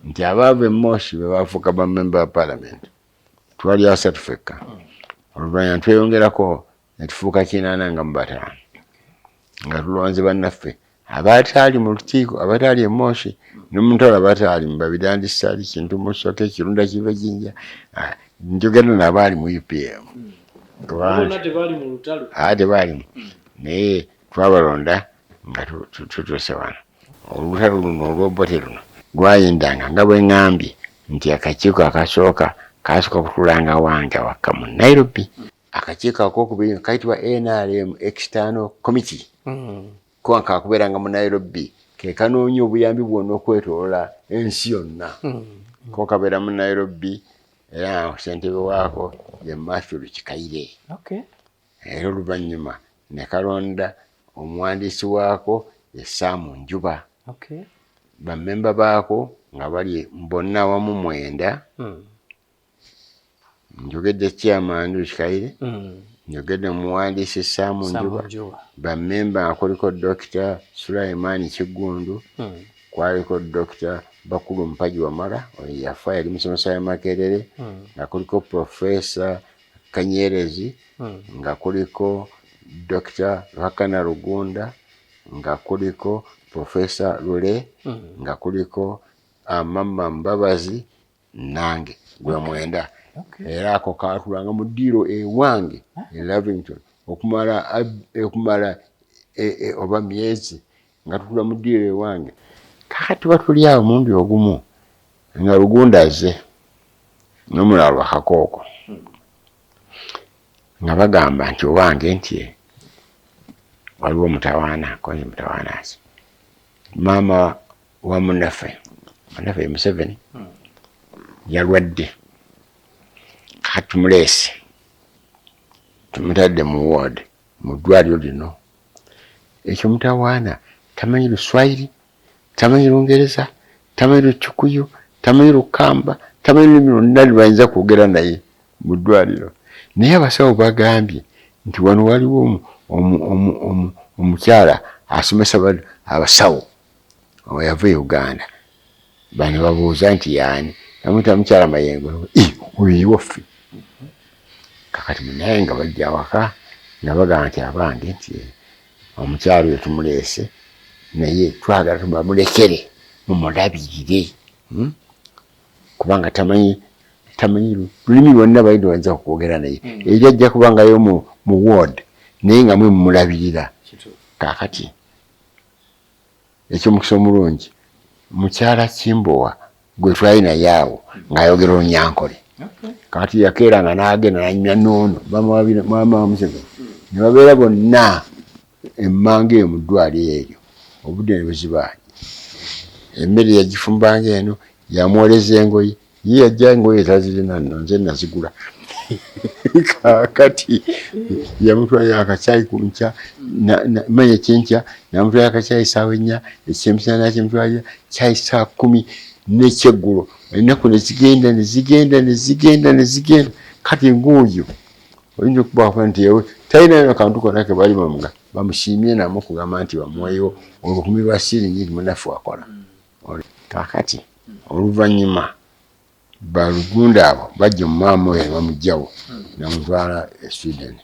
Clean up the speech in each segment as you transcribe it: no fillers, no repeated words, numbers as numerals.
Nti abaava e Moshi be bafuuka bamemba ba parliament, twali asatu fekka. Oluvannyuma tweyongerako ne tufuuka 85, nga tulonze bannaffe abataali mu lukiiko, abataali e Moshi ne mutalo, abataali mu Babirandi, Sali Kintu, Musoke, Kirunda, Kive, Jinja. Ah, njogera nabaali mu UPM. Tebaalimu, naye twabalonda nga tutuuse wano. Olutalo luno olw'Obote luno lwayindanga nga bwe ŋŋambye nti akakiiko akasooka kaasooka kutulanga wange awaka mu Nairobi. Akakiiko akokubiri kayitibwa NRM External Committee, kuba kakubeeranga mu Nairobi, ke kanoonya obuyambi bwonna okwetoola ensi yonna. Ko kabeera mu Nairobi, era ssentebe waako ye Matthew Kikaire. Era oluvannyuma ne kalonda omuwandiisi waako ye Sam Njuba. Bammemba baako nga bali bonna awamu 9. Njogedde chairman Kikaire, njogedde omuwandiisi Sam Njuba, bammemba nga kuliko Dr. Sulaiman Kiggundu, kwaliko Dr. Bakulu Mpagi Wamala, oyo yafa, yali musomesa ya Makerere, nga kuliko Professor Kanyerezi, nga kuliko Dr. Ruhakana Rugunda, nga kuliko Professor Lule, nga kuliko Amama Mbabazi, nange gwe 9. Era ako katulanga mu ddiiro ewange e Lavington okumala oba myezi nga tutula mu ddiiro ewange. Kakati tuba tuli awo, mulundi ogumu nga Lugunda azze n'omulala Lwakakooko, nga bagamba nti owange nti waliwo mutawaana konzi mutawaana ki, maama wa munnaffe, munnaffe ye Museveni, yalwadde, kakati tumuleese, tumutadde mu ward mu ddwaliro lino. Ekyo mutawaana tamanyi Luswayiri, tamanyi Lungereza, tamanyi Lukikuyu, tamanyi Lukamba, tamanyi lulimi lwonna lwebayinza kwogera naye mu ddwaliro. Naye abasawo bagambye nti wano waliwo omukyala asomesa abasawo yava e Uganda. Bano babuuza nti yaani? Namuyita mukyala Mayengo, oyo iwaffe. Kakati munaye nga bajja awaka nga bagamba nti abange nti omukyala oyo tumuleese, naye twagala tumulekere mumulabirire, Kubanga tamanyi lulimi lwonna bayinza bayinza kukwogera naye. Eri ajja kubangayo mu ward, naye nga mwe mumulabirira. Kakati ekyomukisa omulungi, mukyala Kimbowa gwe twali naye awo ng'ayogera Olunyankole. Kakati yakeeranga n'agenda nanyumya noono maama wa Museveni, ne babeera bonna emmanga eyo mu ddwaliro eryo. Obudde ne buziba, emmere yagifumbanga eno, yamwoleza engoye, ye yajja engoye tazirina nno, nze nazigula. Kakati yamutwalira akacyayi ku nkya, manya ekyenkya namutwalira akacyayi saawa 4, ekyemisana nakimutwalira kyayi saa 10, nekyeggulo. Ennaku nezigenda, nezigenda, nezigenda, nezigenda. Kati ng'oyo oyinza okubaako nti ewe talinayo nakantu konna ke bali bamuga bamusiimye namu okugamba nti bamuweyo 1,000 lwa siringi nti munaffe wakola. Kakati oluvannyuma balugunda abo bajja omumaama oyo ne bamugjawo namutwala e Sweden.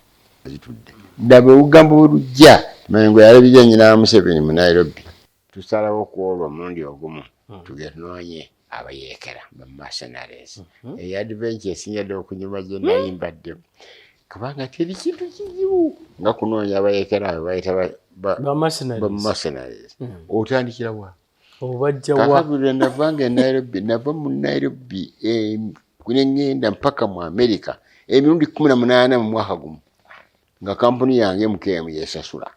Zitudde ddaba olugambo bwe lujja, Mayengo yalabirira nnyina wa Museveni mu Nairobi. Tusalawo ku olwo omulundi ogumu tugende tunoonye abayeekera ba mercenaries. Eyo adventure esinga ddala okunyuma gye nali mbaddemu, kubanga teri kintu kizibu nga kunoonya abayeekera abo bayita ba mercenaries. Otandikira wa? Obajja wa? Kakati navanga e Nairobi, nava mu Nairobi neŋŋenda mpaka mu America emirundi 18 mu mwaka gumu, nga kampuni yange MKM yesasula,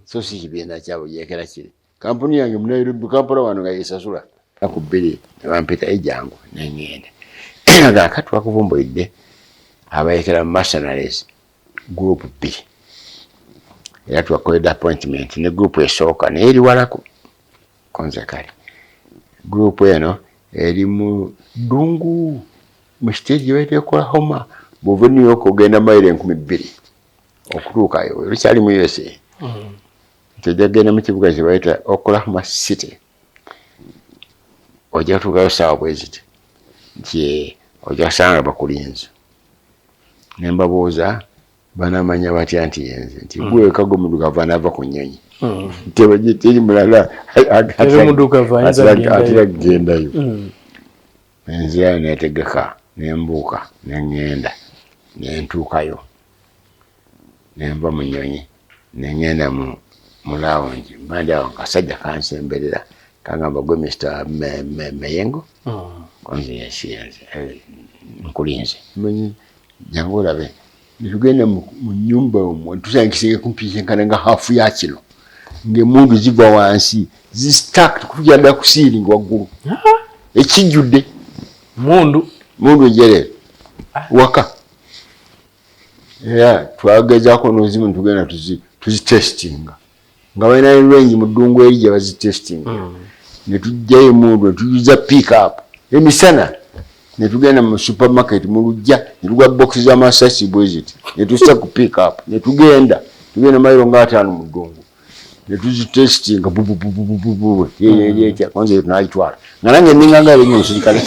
so si kibiina kyabuyeekera kiri. Kampuni yange mu Nairobi, Kampala wano nga yesasula. Naku 2 ne bampita, ejangu, neŋŋenda. Kakati twakuvumbulidde abayeekera mercenaries group bbiri, era twakoledde appointment ne group esooka, naye eri walako konze. Kale group eno eri mu ddungu mu state gye bayita Oklahoma. Bw'ova e New York ogenda mayiro 2000 okutuukayo, olukyali mu USA, nti ojja kugenda mu kibuga kye bayita Oklahoma City. Ojja kutuukayo ssaawa bwe ziti, nti ojja kusanga bakulinze. Ne mbabuuza banamanya batya nti yenze, nti gwe wekka gwe muddugavu anaava ku nnyonyi, teri mulala atera kugendayo. Nenzirayo netegeka, nembuuka, neŋŋenda, nentuukayo, nenva mu nnyonyi, neŋŋenda mu lounge. Mba ndi awo, kasajja kansemberera, kangamba, "Gwe Mr Mayengo?" Konze, "Yes, yenze, nkulinze." Manyi, jangu olabe. Netugenda mu nyumba omwo, tusanga ekisenge kumpi kyenkana nga hafu ya kino, ng'emmundu ziva wansi zistacked kutuukira ddala ku ceiling waggulu, ekijjudde mundu. Mundu njereere waka. Era twagezaako nozimu netugenda tuzitestinga, nga balina range mu ddungu eri gye bazitestinga. Netujjayo emundu, netujuza pick up emisana, netugenda mu supermarket mu lujja, netugula box z'amasasi bwe ziti, netussa ku pick up, netugenda tugenda mayiro nga 50 mu ddungu, netuzitestinga bubububububu etya. Kwanza tunagitwala nga nange ninganga abenye omusirikale.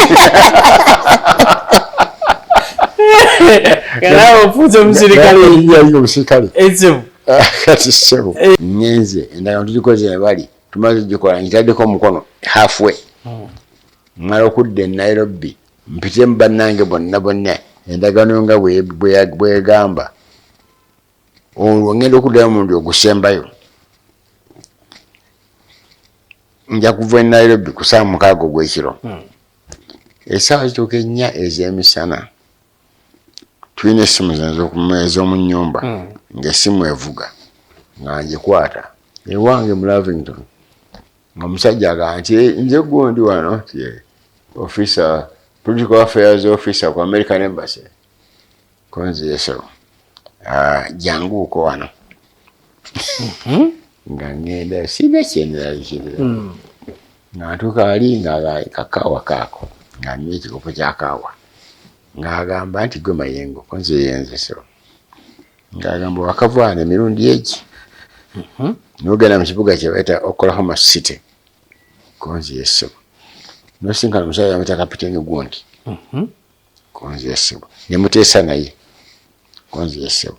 Nawe ofuuse omusirikale. Omusirikale. Ezibu. Kati ssebo, ngenze, endagaano tugikoze, bali tumaze gikola, nkitaddeko omukono halfway. Mala okudda e Nairobi, mpite mu bannange bonna bonna, endagaano nga bwegamba. Olwo ngenda okuddayo omulundi ogusembayo, nja kuva e Nairobi ku saawa 6 ogw'ekiro. Essaawa zituuka 4 ez'emisana, tulina essimu ez'omu nnyumba, ng'essimu evuga, nga ngikwata ewange mu Lavington, nga omusajja agamba nti, "Nze gundi wano," nti officer, political affairs officer ku American Embassy. Konze, "Yes sir, janguuko wano." Nga ngenda, sirina kyeneralikirira. Nga ntuuka wali, nga kakaawa kaako, nga nywa ekikopo kya kaawa, ng'agamba nti, "Gwe Mayengo?" Konze, "Yenze sir." Ng'agamba, "Wakavaana emirundi egi nogenda mu kibuga kye bayita Oklahoma City." Konze, "Yes sir." "Nosinkana omusajja bamuyita kapiteni gundi." Konze, "Yes sir." "Nemuteesa naye." Konze, "Yes sir."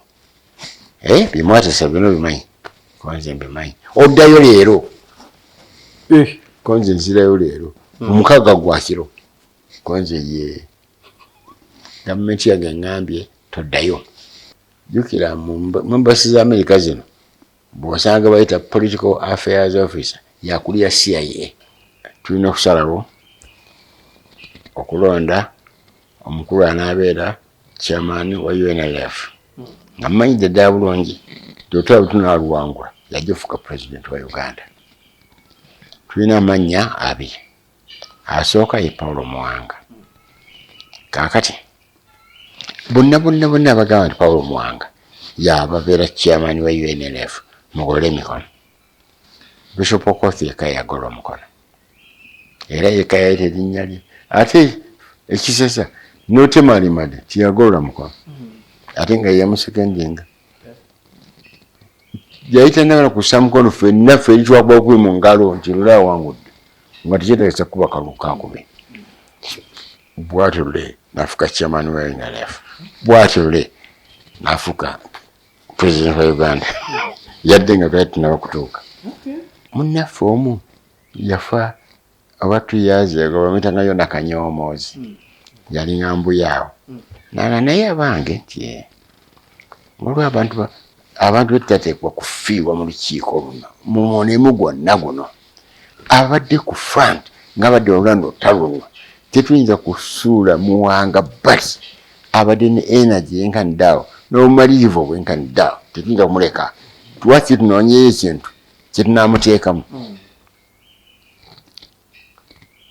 "Byemwateesa byona obimanyi?" Konze, "Mbimanyi." "Oddayo leero?" Konze, "Nzirayo leero omukaaga gwa kiro." Konze, "Ye gavumenti yange eŋŋambye toddayo." Jjukira mu embassy za Amerika zino, bw'osanga bayita political affairs officer, yakulira CIA. Tulina okusalawo okulonda omukulu anaabeera chairman wa UNLF, nga mmanyidde ddala bulungi nti otwala tunaaluwangula, yajja ofuuka president wa Uganda. Tulina amannya abiri. Asooka ye Paulo Muwanga. Kaakati bonna bonna bonna abagamba nti Paulo Muwanga yababeera chairman wa UNLF, mugolole emikono. Bishop Okoth yekka yagolola omukono, era yekka yayita erinnya lye. Ate ekisesa, notemalimade tiyagolola mukono, ate nga yeyamusekendinga, yayita nagala kussa mukono. Ffenna ffe eri twakuba bukubi mu ngalo nti lule awangudde, nga tekyetagisa kuba kalulu kakubi. Bwatyo lule nafuuka chairman wa UNLF, bwatyo lule nafuuka president wa Uganda, yadde nga twali tunaba kutuuka. Munnaffe omu yafa oba 2 years ago, bamuyitanga Yona Kanyoomoozi, yalinga mbuyaawo naga. Naye abange nti waliwo abantu, abantu betutateekwa kufiirwa mu lukiiko luno, mu mulimu gwonna guno, abadde ku front ng'abadde olulanda olutalo luno, tetuyinza kusuula Muwanga bbali. Abadde ne energy yenkanidde awo n'obumalirivu obwenkanidde awo, tetuyinza kumuleka. Lwaki tunoonyeyo ekintu kyetunaamuteekamu?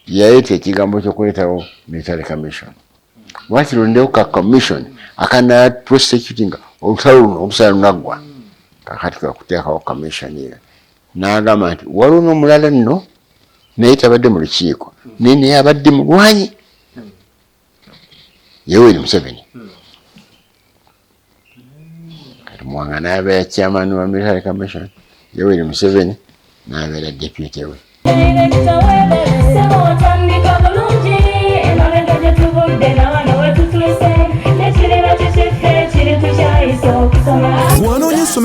Yaleeta ekigambo ky'okuleetawo military commission. Lwaki londewo ka commission akana prosecutinga olutalo luno olusala lunaggwa? Kakati kakuteekawo commission eyo. N'agamba nti waliwo n'omulala nno, naye tabadde mu lukiiko, naye naye abadde mulwanyi, Yoweri Museveni. Kati Muwanga n'abeera chairman wa military commission, Yoweri Museveni n'abeera deputy we. Sebo otandika.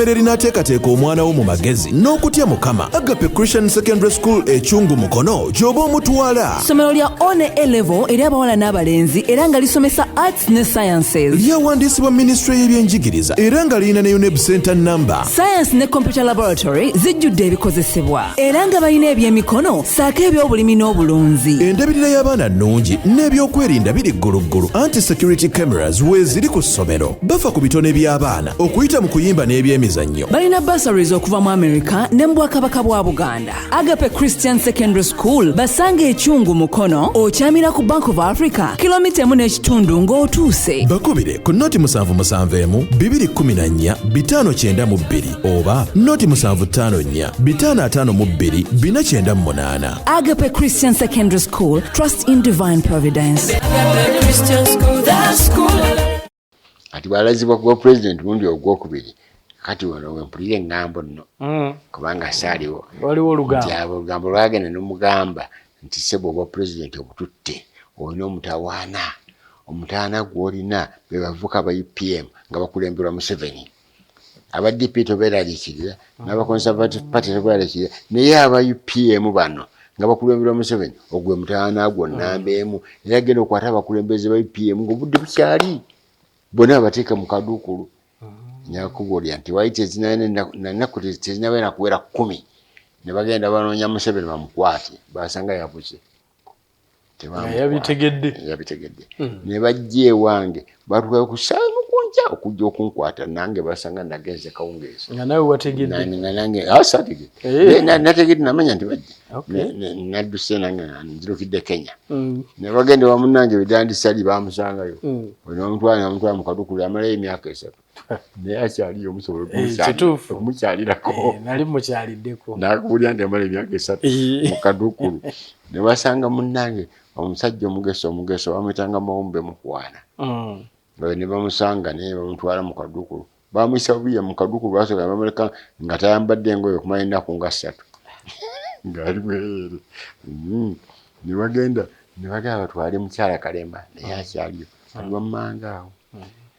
Essomero erinaateekateeka omwana wo mu magezi n'okutya Mukama, Agape Christian Secondary School Ekyungu Mukono gy'oba omutwala. Ssomero lya O ne A level eri abawala n'abalenzi era nga lisomesa arts ne sciences. Lyawandiisibwa minisitule y'ebyenjigiriza era nga lirina ne UNEB center number. Science ne computer laboratory zijjudde ebikozesebwa era nga balina ebyemikono ssaako eby'obulimi n'obulunzi. Endabirira y'abaana nnungi n'ebyokwerinda biri gguluggulu anti security cameras weeziri ku ssomero. Bafa ku bitone by'abaana okuyita mu kuyimba n'ebyemizannyo. Balina bursaries okuva mu America ne mu Bwakabaka bwa Buganda. Agape Christian Secondary School basanga Ekyungu Mukono, okyamira ku Bank of Africa kilomita 1.5 ng'otuuse. Bakubire ku 077 214 592 oba 0754 552 498. Agape Christian Secondary School, trust in divine providence. Christian school, the school. Kati bw'alazibwa kuba pulezidenti gundi ogwokubiri, kati wano wempulira eŋŋambo nno, kubanga saaliwo. Waliwo olugambo. Nti abo olugambo lwagenda nomugamba nti ssebo, obwa pulezidenti obututte, olina omutawaana. Omutawaana gw'olina be bavubuka ba UPM nga bakulemberwa Museveni. Aba DP tobeeraliikirira, n'aba Conservative Party tobeeraliikirira, naye aba UPM bano nga bakulemberwa Museveni, ogwe mutawaana gwo namba emu. Era genda okwate abakulembeze ba UPM ng'obudde bukyali, bonna babateeke mu kaduukulu. Nyakubuulira nti wali tezinanaku tezinabeera kuwera 10, ne bagenda banoonya Museveni bamukwate, basanga yabuze. Tebamukwata. Yabitegedde. Yabitegedde. Ne bajja ewange, batuukayo ku ssaawa kunkya okujja okunkwata, nange basanga nagenze kawungeezi. Nga nawe wategedde. Nga nange saategedde. Nategedde, namanya nti bajja. Nadduse nange nzirukidde Kenya. Ne bagenda wa munnange Bidandi Ssali, bamusangayo. Ne bamutwala, ne bamutwala mu kaduukulu, amalayo emyaka 3. Naye akyaliyo, omusobola Kituufu. okumukyalirako. Nali mukyaliddeko. Nakubuulira nti amala emyaka 3 mu kaduukulu. Ne basanga munnange omusajja omugeso omugeso bamuyitanga Mawumbe Mukwana. Oyo ne bamusanga naye bamutwala mu kaduukulu. Bamuyisa bubi mu kaduukulu, basooka ne bamuleka nga tayambadde engoye okumala ennaku nga 3. Ng'ali bwereere. Ne bagenda, ne bagamba batwale mukyala Kalema, naye akyaliyo. Ali wammanga awo.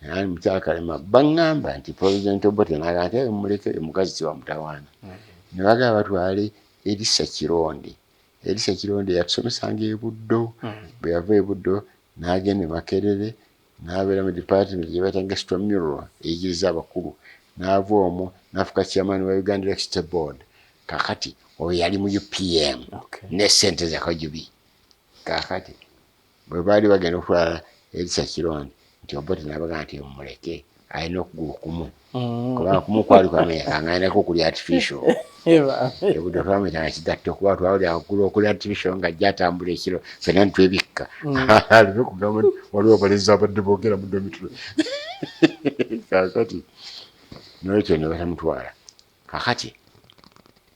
Ali mukyala Kalema, baŋŋamba nti President Obote n'agamba nti muleke omukazi tiwamutawaana. Ne bagamba batwale Erisa Kironde. Erisa Kironde yatusomesanga e Buddo. Bwe yava e Buddo n'agenda e Makerere, n'abeera mu department gye bayita extramural eyigiriza abakulu. N'ava omwo n'afuuka chairman wa Uganda Electricity Board. Kaakati oyo yali mu UPM ne ssente za Kajubi. Kaakati bwe baali bagenda okutwala Erisa Kironde, nti Obote n'abagamba nti mumuleke, alina okugulu kumu. Kubanga kumu kwali kwamenyeka nga alinako okuli artificial. Ebuddo twamuyitanga kigatto kuba twawulira okugulu okuli artificial ng'ajja atambula ekiro ffenna ntwebikka. Aleme kugamba nti waliwo abalenzi abadde boogera mu dormitory. Kaakati n'olwekyo ne batamutwala. Kaakati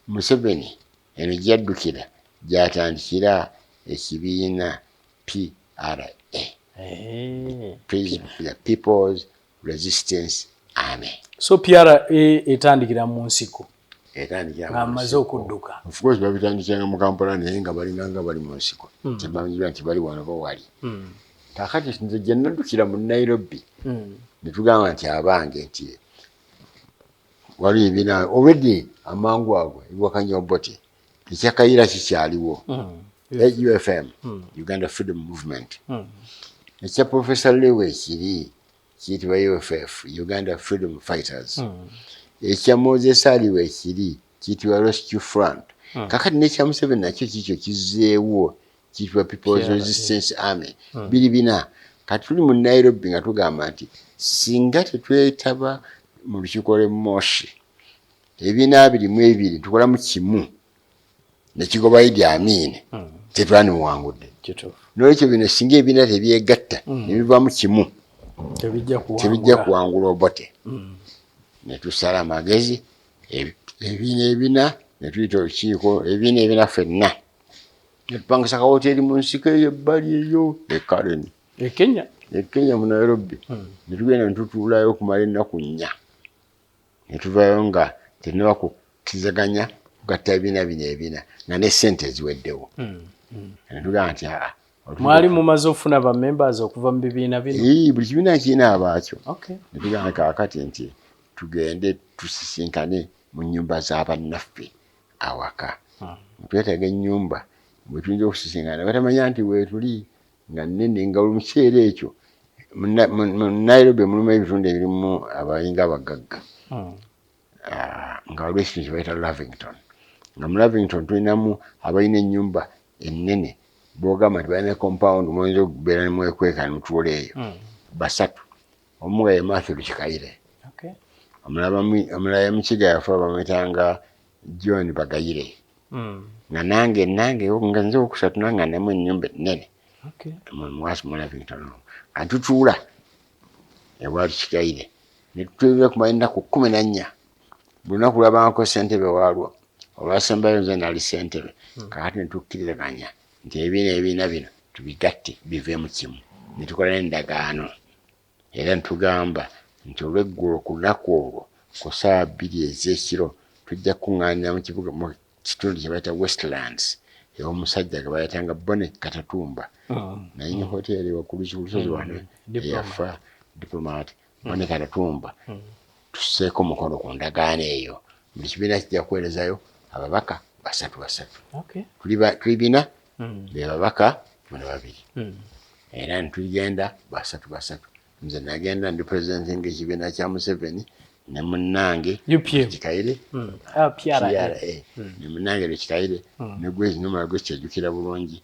Museveni eno gye yaddukira gy'atandikira ekibiina PRA. The People's Resistance Army. So PRA etandikira mu nsiko. Etandikira mu Ng'amaze nsiko. okudduka. Of course babitandikiranga mu Kampala naye nga balinganga bali mu nsiko. Tebamanyira nti bali wano bo wali. Kaakati nze gye naddukira mu Nairobi, ne tugamba nti abange nti waliwo ebibiina already amangu ago ebiwakanya Obote. Ekya Kayiira kikyaliwo. UFM, Uganda Freedom Movement. Ekya Professor Lewe kiri kiyitibwa UFF, Uganda Freedom Fighters. Ekya Moses Aliwe kiri kiyitibwa Rescue Front. Kakati n'ekya Museveni nakyo kikyo kizzeewo kiyitibwa People's PRA. Resistance Army. Biri bina. Kati tuli mu Nairobi nga tugamba nti singa tetwetaba mu lukiiko lw'e Moshi, ebibiina 22 tukolamu kimu ne kigoba Idi Amin, tetwandimuwangudde. N'olwekyo bino singa ebibiina tebyegatta ne bivaamu kimu, Tebijja kuwangula. tebijja kuwangula Obote. Ne tusala amagezi, ebibiina ebina ne tuyita olukiiko, ebibiina ebina ffenna. Ne tupangisa kawoteeri mu nsiko eyo ebbali eyo e Karen. E Kenya? E Kenya mu Nairobi. Ne tugenda ne tutuulayo okumala ennaku 4. Ne tuvaayo nga tetunnaba kukkirizaganya kugatta ebibiina bino ebina, nga ne ssente ziweddewo. Ne tugamba nti aa, Mwali mumaze okufuna ba members okuva mu bibiina bino? Ee, buli kibiina kirina abaakyo. Ne tugamba kaakati nti Tugende tusisinkane mu nnyumba z'abannaffe awaka. Twetaaga ennyumba mwe tuyinza okusisinkana, batamanya nti weetuli, nga nnene, nga mu kiseera ekyo mu Nairobi mulimu ebitundu ebirimu abayinga abagagga. Ah, nga waliwo ekintu kye bayita Lavington, nga mu Lavington tulinamu abalina ennyumba ennene, bogamba nti balina compound muyinza okubeera nemwekweka nemutuula eyo. Basatu, omu nga ye Matthew Kikaire, omulala ye Mukiga yafa, bamuyitanga John Bagayire, nga nange nga nze okusatu, nange namu ennyumba ennene mwasi mu Lavington omwo. Nga tutuula ewa Kikaire netutuula kumala ennaku 14. Buli lunaku lwabangako ssentebe waalwo, olwasembayo nze nali ssentebe. Kakati netukkirizaganya nti ebibiina ebibiina bino tubigatte biveemu kimu, netukola n'endagaano, era netugamba nti olweggulo ku lunaku olwo ku ssaawa 2 ez'ekiro tujja kukuŋŋaanira mu kibuga, mu kitundu kye bayita Westlands, ew'omusajja ge bayitanga Bone Katatumba, nanyini hoteeri waggulu ku lusozi wano. Diplomat. Eyafa, diplomat Bone Katatumba. Tusseeko mukono ku ndagaano eyo, buli kibiina kijja kuweerezayo ababaka basatu basatu. Tuli bina, be babaka bano babiri, era ntugenda basatu basatu. Nze nagenda ndi presenting ekibiina kya Museveni ne munnange UPM. Kikaire. Ah, PRA. PRA ne munnange Lwekikaire ne gwezi nomala gwe kyejjukira bulungi.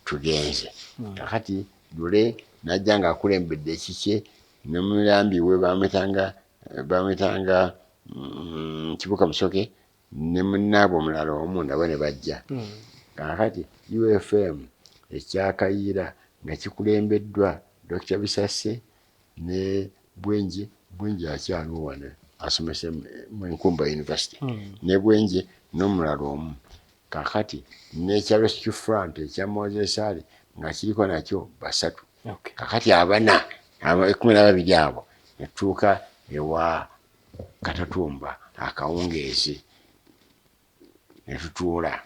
Tugenze kakati lule najja nga akulembedde ekikye ne mulambi we bamwitanga Kibuka Musoke ne munnaabwe omulala omu, nabo ne bajja. Kakati UFM ekyakayiira nga kikulembeddwa Dr Bisase ne Bwenje. Bwenje akyaliwo wano, asomesa mu Nkumba University, ne Bwenje n'omulala omu. Kakati n'ekya Rescue Front ekya Moses Ali nga kiriko nakyo basatu. Kakati abana 12 abo netutuuka ewa Katatumba akawungeezi netutuula.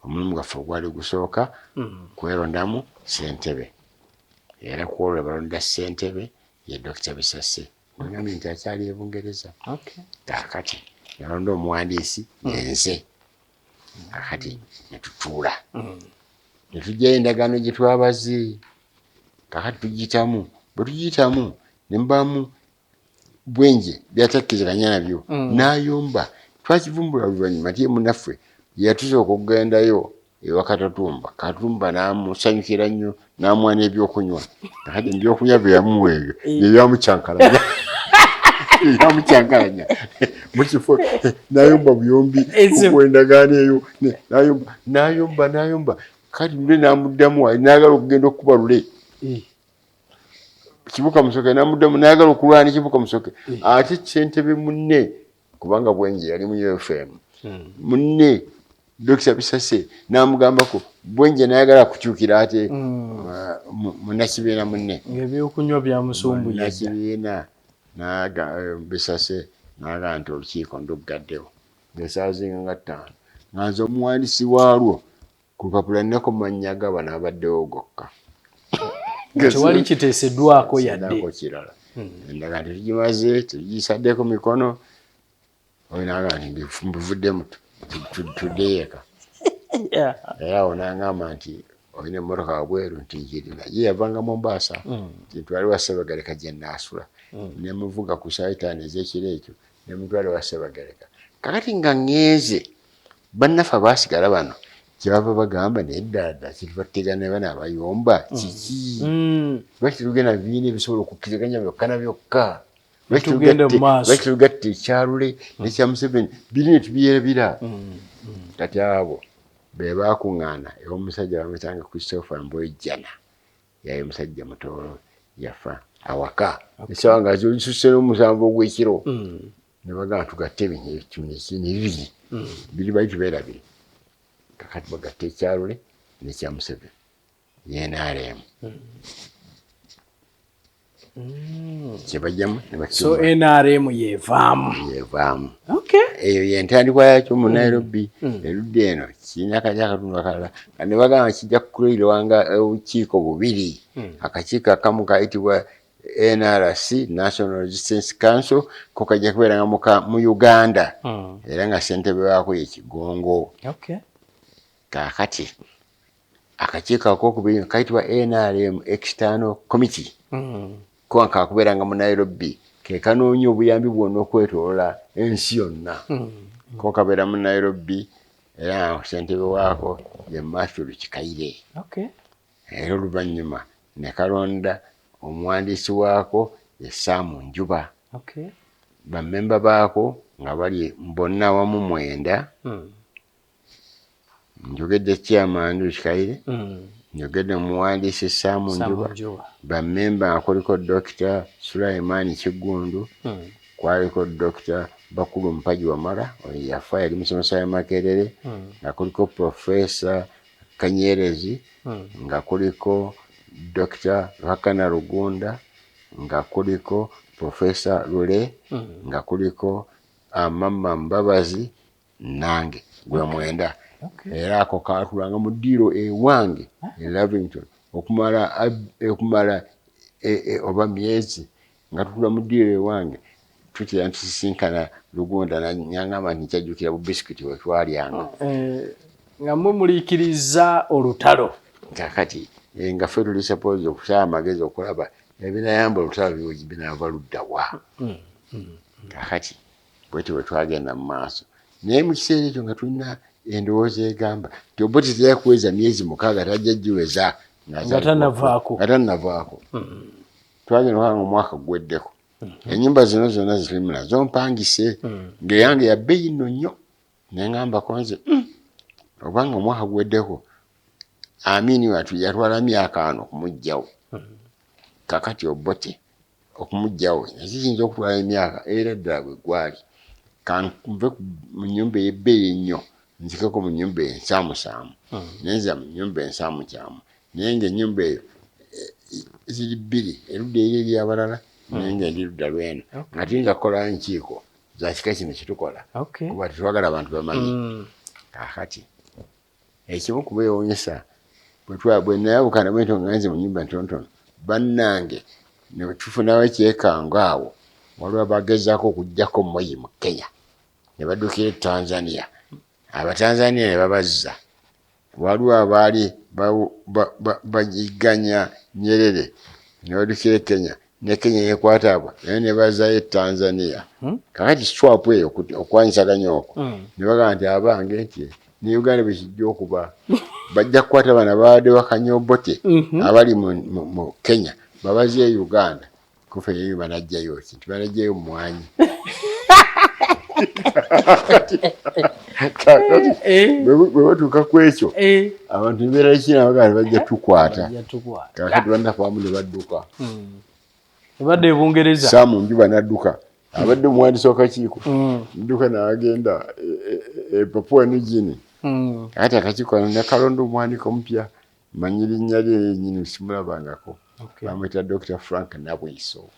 Omulimu gwaffe ogwali gusooka kwerondamu ssentebe, era kwolwo balonda ssentebe ye Dr Bisase, gwegambye nti akyali e Bungereza. Kakati nalonda omuwandiisi yenze. Kakati netutuula netujjayo endagaano gye twabaze. Kakati tugiyitamu, bwe tugiyitamu ne mubaamu Bwenje byatakkirizaganya nabyo, n'ayomba. Twakivumbula oluvannyuma nti ye munnaffe yeyatusooka okugendayo ewa Katatumba. Katumba n'amusanyukira nnyo, n'amuwa n'ebyokunywa. Kakati ebyokunywa bye yamuwa ebyo byebyamucyankalanya, ebyamucyankalanya mukifo n'ayomba buyombi okwendagaano eyo, n'ayomba, n'ayomba, n'ayomba. Kati lule n'amuddamu n'ayagala okugenda okukuba lule Kibuka Musoke, namuddamu nayagala okulwana Kibuka Musoke, ate ssentebe munne, kubanga Bwenje yali mu UFM, munne Dr Bisase n'amugambako. Bwenje nayagala kukyukira ate munnakibiina munne. Ebyokunywa byamusumbuye. Munnakibiina Bisase n'agamba nti olukiiko nduggaddewo ng'esaawa zinga nga 5, nga nze omuwandiisi waalwo ku lupapula nnako mannya ga bano abaddewo gokka. Tewali kiteeseddwako yadde. Sinaako kirala. Endagaano tetugimaze, tetugisaddeko mikono. Oyo n'agamba nti mbivuddemu, tuddeyo eka. Era awo n'angamba nti olina emmotoka wabweru, nti njirina, ye yavanga Mombasa, nti ntwale wa Ssebagereka gye nnaasula. Ne muvuga ku ssaawa 5 ez'ekiro ekyo, ne mutwale wa Ssebagereka. Kakati nga ŋŋenze, bannaffe abaasigala bano kyebava bagamba, naye ddala ddala kyetuva tutegana ne bano abayomba kiki? Lwaki tetugenda bibiina ebisobola okukkirizaganya byokka na byokka? Lwaki Tugende mu maaso. Lwaki tugatta ekyalule nekya Museveni biri ne tubyerabira? Kati abo be baakuŋŋaana ew'omusajja bamuyitanga Christopher Mboijana, yali musajja mutoolo, yafa, awaka essaawa nga zisusse n'omusanvu ogw'ekiro, ne bagamba tugatte bino ebibiri biri bali tubeerabire. Kakati bagatte ekyalule nekya Museveni ye NRM kyebajjamu. So NRM yevaamu. Yevaamu. Okay. Eyo yentandikwa yakyo mu Nairobi. Erudda eno kirina kali akatundu akalala ne bagamba kijja kukulirwanga obukiiko bubiri. Akakiiko akamu kayitibwa NRC, National Resistance Council, ko kajja kubeeranga mu Uganda. Era nga ssentebe waako ye Kigongo. Kaakati akakiiko akokubiri kayitibwa NRM External Committee. Ko kakubeeranga mu Nairobi, ke kanoonya obuyambi bwonna okwetoloola ensi yonna. Ko kabeera mu Nairobi, era ssentebe waako ye Matthew Kikaire. Era oluvannyuma ne kalonda omuwandiisi waako ye Sam Njuba. Bammemba baako nga bali bonna wamu 9. Njogedde chairman Kikaire, njogedde omuwandiisi Sam Njuba, bammemba nga kuliko Dr. Sulaiman Kiggundu, kwaliko Dr. Bakulu Mpagi Wamala, oyo yafa yali musomesa wa Makerere, nga kuliko Professor Kanyerezi, nga kuliko Dr. Ruhakana Rugunda, nga kuliko Professor Lule, nga kuliko Amama Mbabazi, nange gwe 9. Era ako kaatulanga mu ddiiro ewange e Lavington okumala oba myezi nga tutula mu ddiiro ewange, tutera ntusisinkana Rugunda nangamba nti nkyajjukira bu biscuit bwe twalyanga. Nga mmwe muliikiriza olutalo. Kaakati nga ffe tuli suppose okusaba amagezi okulaba ebinayamba olutalo binaava ludda wa. Kaakati bwetyo bwe twagenda mu maaso. Naye mu kiseera ekyo nga tulina endowooza egamba nti Obote teyajja kuweza myezi 6, tajja giweza nga tannavaako. Twagenda okulaba nga omwaka guweddeko. Ennyumba zino zonna zitulimu nazo mpangise, ng'eyange ya bbeeyi nno nnyo. Ne ŋŋambako nze, obanga omwaka guweddeko, Amini yatwala myaka 4 okumuggyawo. Kaakati Obote okumuggyawo kiyinza okutwala emyaka era ddala bwe gwali. Kanve mu nnyumba ey'ebbeeyi ennyo nzikeko mu nnyumba ensaamusaamu. Ne nzira mu nnyumba ensaamusaamu. Naye ng'ennyumba eyo ziri 2, erudda eri eri abalala, naye ng'endi ludda lw'eno. Nga tuyinza kukola nkiiko za kika kino kye tukola. Kuba tetwagala abantu bamanye. Kaakati ekimu ku beewuunyisa bwe nayawukana bwe ntyo nga nze mu nnyumba ntonotono, bannange ne tufunawo ekyekango awo, waliwo abagezaako okuggyako Moi mu Kenya ne baddukira e Tanzania. Abatanzania ne babazza. Waliwo abaali bagigganya Nyerere ne baddukira e Kenya, ne Kenya yeekwata abo naye ne bazzayo e Tanzania. Kaakati swap eyo okwanyisaganya okwo ne bagamba nti abange nti ne Uganda bwe kijja okuba bajja kukwata bano ababadde bakanya Obote abali mu Kenya babazzeeyo Uganda. Kufa eyo banajjayo ki? Nti banajjayo mmwanyi. Bwe batuuka ku ekyo, abantu ne beeraliikirira bagamba bajja tukwata. Kaakati bannaffe abamu ne badduka. Ne badda e Bungereza. Sam Njuba n'adduka. Abadde omuwandiisi w'akakiiko. N'adduka n'agenda e Papua New Guinea. Kaakati akakiiko ne kalonda omuwandiika omupya, mmanyi linnya lye yennyini simulabangako. Bamuyita Dr. Frank Nabwiso.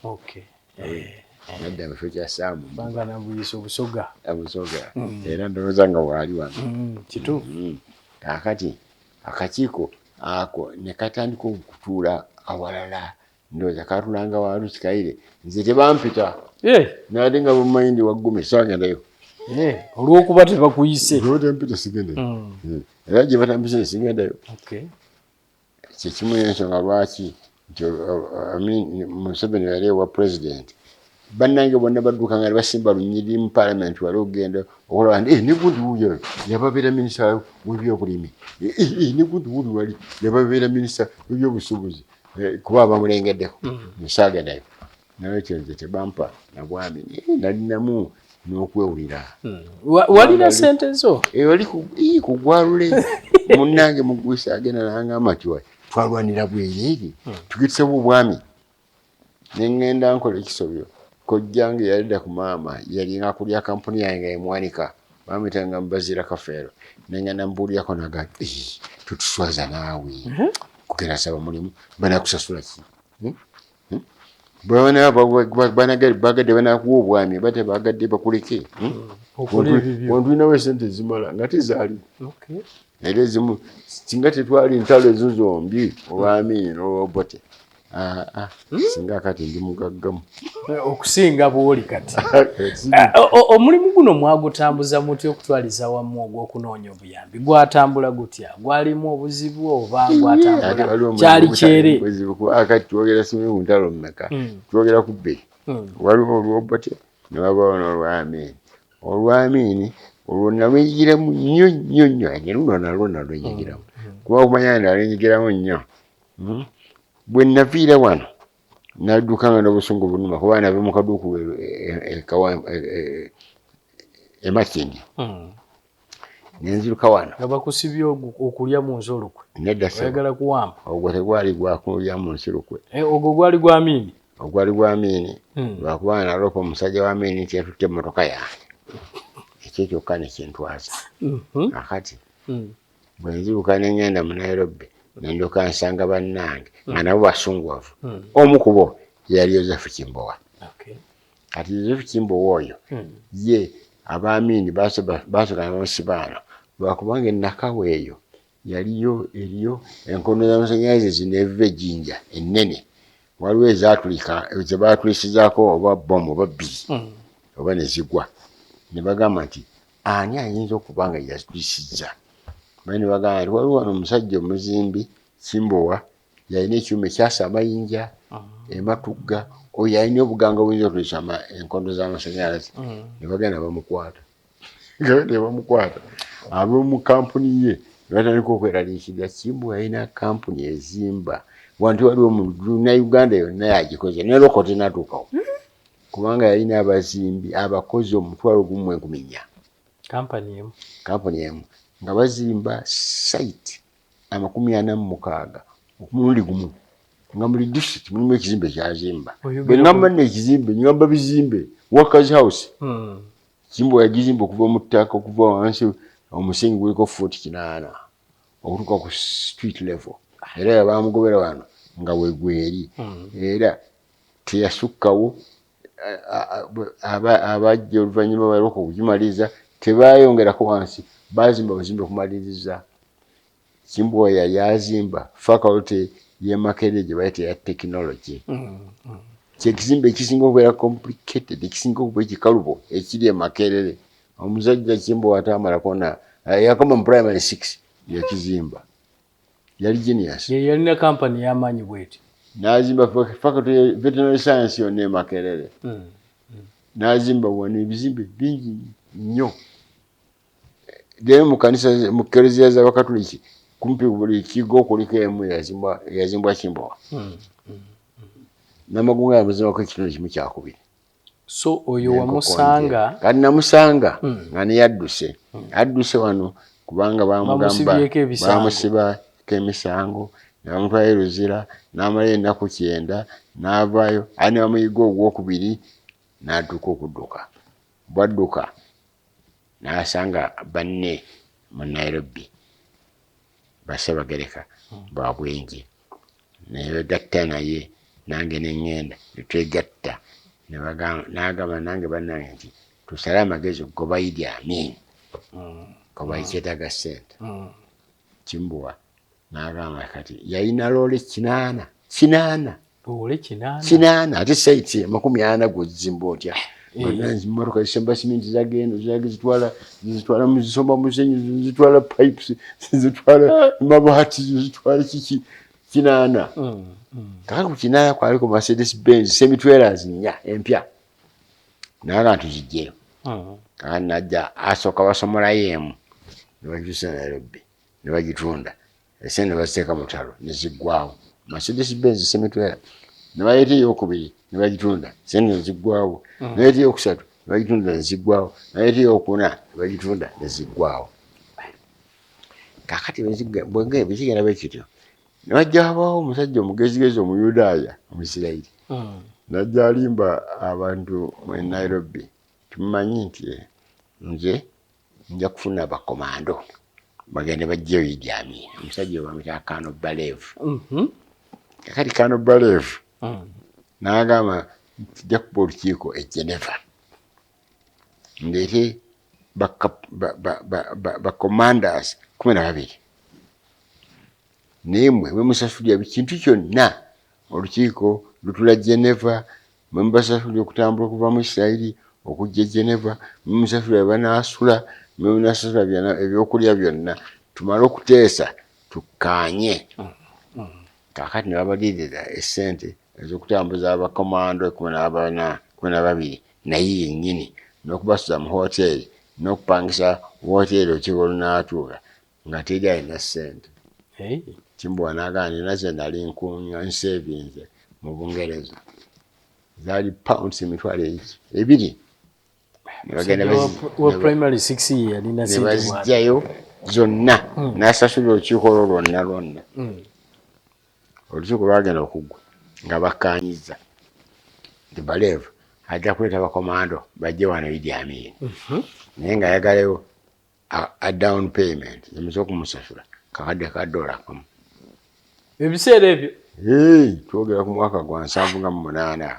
Nadda mu kifo kya Sam. Frank Nabwiso Busoga. Busoga. Era ndowooza nga waali wano. Kituufu. Kaakati akakiiko ako ne katandika okutuula awalala. Ndowooza kaatulanga wa Kikaire. Nze tebampita. Nali nga bwe ndi waggumi saagendayo. Olw'okuba tebakuyise. Olw'okuba sigendayo. Era gye batampise sigendayo. Kye kimu n'ensonga lwaki nti Museveni yali ewa president. Bannange bonna badduka nga basimba lunyiriri mu parliament wali okugenda okulaba nti ne gundi wuuyo yababeera minisita w'ebyobulimi, ne gundi wuuli wali yababeera minisita w'ebyobusuubuzi, kuba bamulengeddeko. Nsaagendayo. Nolwekyo nze tebampa na bwami, nalinamu n'okwewulira. Walina ssente zo? Wali ku gwalule munnange mugwisa agenda n'angamba nti twalwanira bwereere tugitsewo obwami. Ne ŋŋenda nkola ekisobyo. Kojjange yalidda ku maama yalinga kulya kampuni yange nga emwanika, bamuyitanga Mbazira Kafeero. Ne ŋŋenda mbuulirako n'agamba totuswaza naawe kugenda saba mulimu banakusasula ki? Bagadde banakuwa obwami oba tebagadde bakuleke. Wantulinawo esente ezimala nga tezaaliwo. Era ezimu singa tetwali ntalo ezo zombi olw'Amini n'olw'Obote. Ah, ah, singa kati ndi mugaggamu okusinga bw'oli kati. Omulimu guno mwagutambuza mutya okutwaliza wamu ogw'okunoonya obuyambi? Gwatambula gutya? Gwalimu obuzibu oba gwatambula kyali kyere? Obuzibu kuba kati twogera simanyi ku ntalo mmeka, twogera ku bbiri. Waliwo olw'Obote ne wabaawo n'olwa Amiini. Olwa Amiini olwo nalwenyigiramu nnyo nnyo nnyo, ate luno nalwo nalwenyigiramu. Kuba okumanya nti nalwenyigiramu nnyo, Bwe naviira wano naddukanga n'obusungu bunuma kuba nava mu kaduukulu e Makindye. Ne nziruka wano. Nga bakusibye okulya mu nsi olukwe. Nedda ssebo. Oyagala kuwamba. Ogwo tegwali gwa kulya mu nsi lukwe. Ogwo gwali gwa Amiini? Ogwali gwa Amiini. Lwakuba naloopa omusajja wa Amiini nti yatutte emmotoka yange. Ekyo kyokka ne kintwaza. Kaakati bwe nziruka ne ŋŋenda mu Nairobi ne ndyoka nsanga bannange nga nabo basunguwavu. Omu ku bo yali Yozefu Kimbowa. Kati Yozefu Kimbowa oyo ye Abaamiini baasooka ne bamusibaana lwakubanga e Nakawa eyo yaliyo eriyo enkondo z'amasannyalaze zino eviva e Jinja ennene, waliwo ezaatulika ze baatulisizaako oba bbomu oba bbiri oba ne zigwa, ne bagamba nti ani ayinza okuba nga yazitulisizza? Baali ne bagamba nti waliwo wano omusajja omuzimbi Kimbowa yalina ekyuma ekyasa amayinja e Matugga, oyo yalina obuganga obuyinza okutulisa enkondo z'amasannyalaze. Ne bagenda bamukwata. Ne bamukwata, ab'omu kampuni ye ne batandika okweraliikirira. Kimbowa yalina kampuni ezimba wano, tewaliwo Munnayuganda yonna yagikoze, ne Loko tennatuukawo, kubanga yalina abazimbi abakozi 1400. Kampani emu? Kampuni emu, nga bazimba site 46 omulundi gumu, nga buli district mulimu ekizimbe kyazimba. Bwe ŋŋamba nno ekizimbe, ŋŋamba bizimbe. Workers House Kimbowa yagizimba okuva mu ttaka, okuva wansi omusingi guliko fuuti 80 okutuuka ku street level, era yabamugobera wano nga wegweri, era teyasukkawo. Abajja oluvannyuma balwoka okugimaliriza tebayongerako wansi, bazimba buzimbe kumaliriza. Kimbowa yali azimba faculty y'e Makerere gye bayita eya technology, kyekizimbe ekisinga okubeera complicated, ekisinga okuba ekikalubo ekiri e Makerere. Omusajja Kimbowa ataamalako na yakoma mu primary six yakizimba, yali genius. Ye yalina kampani y'amaanyi bweti. N'azimba faculty ya veterinary science yonna e Makerere, n'azimba wano ebizimbe bingi nnyo. Then mu kanisa, mu kereziya z'Abakatuliki, kumpi buli kigo kuliko emu eyazimbwa Kimbowa. Namagunga yamuzimbako ekitundu kimu kyakubiri. So oyo wamusanga? Kati namusanga nga niye adduse, adduse wano kubanga bamugamba Bamusibyeko ebisango. Bamusibako emisango ne bamutwala e Luzira, n'amalayo ennaku 90 n'avaayo, ate ne bamuyiga ogwokubiri n'atuuka okudduka. Bwadduka n'asanga banne mu Nairobi, Bassabagereka Bwabwenje, nebegatta naye, nange neŋŋenda netwegatta, n'agamba nange bannange nti tusale amagezi okugoba Idi Amin kuba kyetaaga ssente. Kimbowa n'agamba kati yalina loole 80 8. Loole 8? 8, ate site 40 gwozimba otya? Motoka zisomba siminti, zagenda zitwala, zitwala, zisomba musenyu, zitwala pipes, zitwala mabaati, zitwala kiki, 8. Kakati ku 8 kwaliko Mercedes Benz semi-trailers nnya empya, naga tuzijjeyo. Kakati najja asooka basomolayo emu ne bagituusa Nairobi ne bagitunda, esente ne baziteeka mu talo ne ziggwawo, Mercedes Benz semi-trailer. Ne baleeta eyokubiri ne bagitunda, sente ne ziggwawo. Ne baleeta eyokusatu ne bagitunda, ne ziggwawo. Ne baleeta eyokuna ne bagitunda, ne ziggwawo. Kakati bwe kigenda bwe kityo, ne wajja wabaawo omusajja omugezigezi, Omuyudaaya Omuisirayiri, najja alimba abantu mu Nairobi, tumumanyi nti nze nja kufuna abakomando bagende bajjeyo Idi Amin. Omusajja bamuyita Kano Balevu. Kakati Kano Balevu n'agamba tujja kuba olukiiko e Geneva, ndeete ba commanders 12, naye mmwe bwe musasulira buli kintu kyonna. Olukiiko lutula Geneva, mwe mubasasulira okutambula okuva mu Isirayiri okujja e Geneva, mwe musasulira banaasula, mwe munasasula ebyokulya byonna, tumale okuteesa tukkaanye. Kaakati ne babalirira essente ez'okutambuza abakomando 14, 12 naye yennyini, n'okubasuza mu hoteeri n'okupangisa woteeri olukiiko olunaatuula, nga teri alina ssente. Kimbowa n'agamba, nina ze nali nkuunya nseevinze mu Bungereza, zaali pounds 20,000. Ne bazijjayo zonna, n'asasulira olukiiko olwo lwonna lwonna. Olukiiko lwagenda okuggwa nga bakkaanyizza nti Balev ajja kuleeta bakomando bajje wano Idi Amin, naye ng'ayagalayo a down payment emuze okumusasula kakadde ka dola kamu. Ebiseera ebyo twogera ku mwaka gwa 78.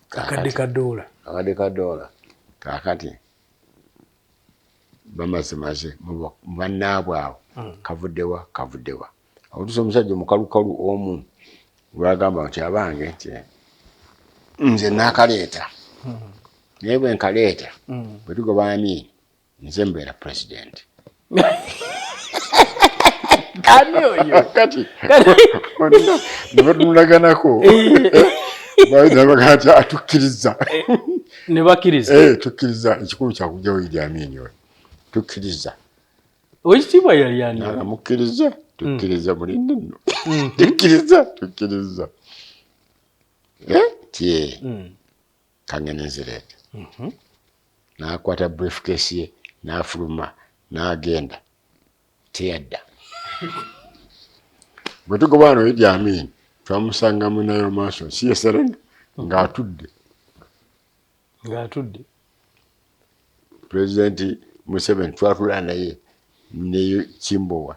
Kakadde ka dola. Kakadde ka dola. Kaakati bamazemaze mu bannaabwe awo, kavuddewa kavuddewa, okutuusa omusajja omukalukalu omu lwagamba nti, abange, nti nze naakaleeta, naye bwe nkaleeta, bwe tugoba Amiini, nze mbeera pulezidenti. Ani oyo? Kati ne batunulaganako, nabagaa nti atukkiriza. Ne bakkiriza. Tukkiriza, ekikulu kyakugjawo Idi Amiini oyo, tukkiriza. Owekitiibwa yali ani? Mukkiriza, tukkiriza, mulinde nno, tukkiriza, tukkiriza tie kangene nzireeta. N'akwata briefcase ye n'afuluma n'agenda, teyadda. Bwe tugoba wano Idi Amin, twamusanga mu Nile Mansion, si ye Serena, ng'atudde. Ng'atudde. Pulezidenti Museveni twatula naye ne Kimbowa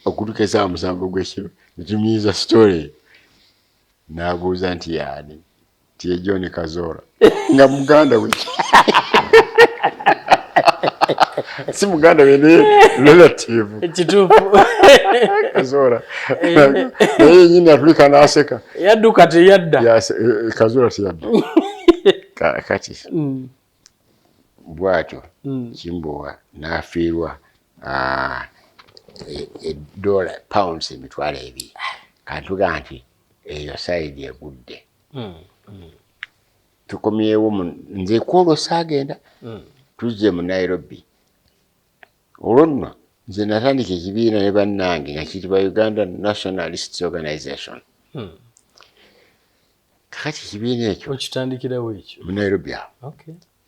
okutuuka esaawa 7 ogw'ekiro, ne tumuyinza story, n'abuuza nti yaani? Nti ye John Kazoora, nga muganda we, si muganda we naye relative. Kituufu. Kazoora naye yenyini atulika n'aseka. Yadduka teyadda. Kazoora teyadda. Kati bwatyo Kimbowa n'afiirwa edola pounds 20,000. Kantuga nti eyo side egudde. Tukomyewo, nze kwolwo saagenda. Tuzze mu Nairobi. Olwo nno nze natandika ekibiina ne bannange nga kiyitibwa Uganda Nationalists Organization. Kakati ekibiina ekyo okitandikirawo ekyo? Mu Nairobi awo,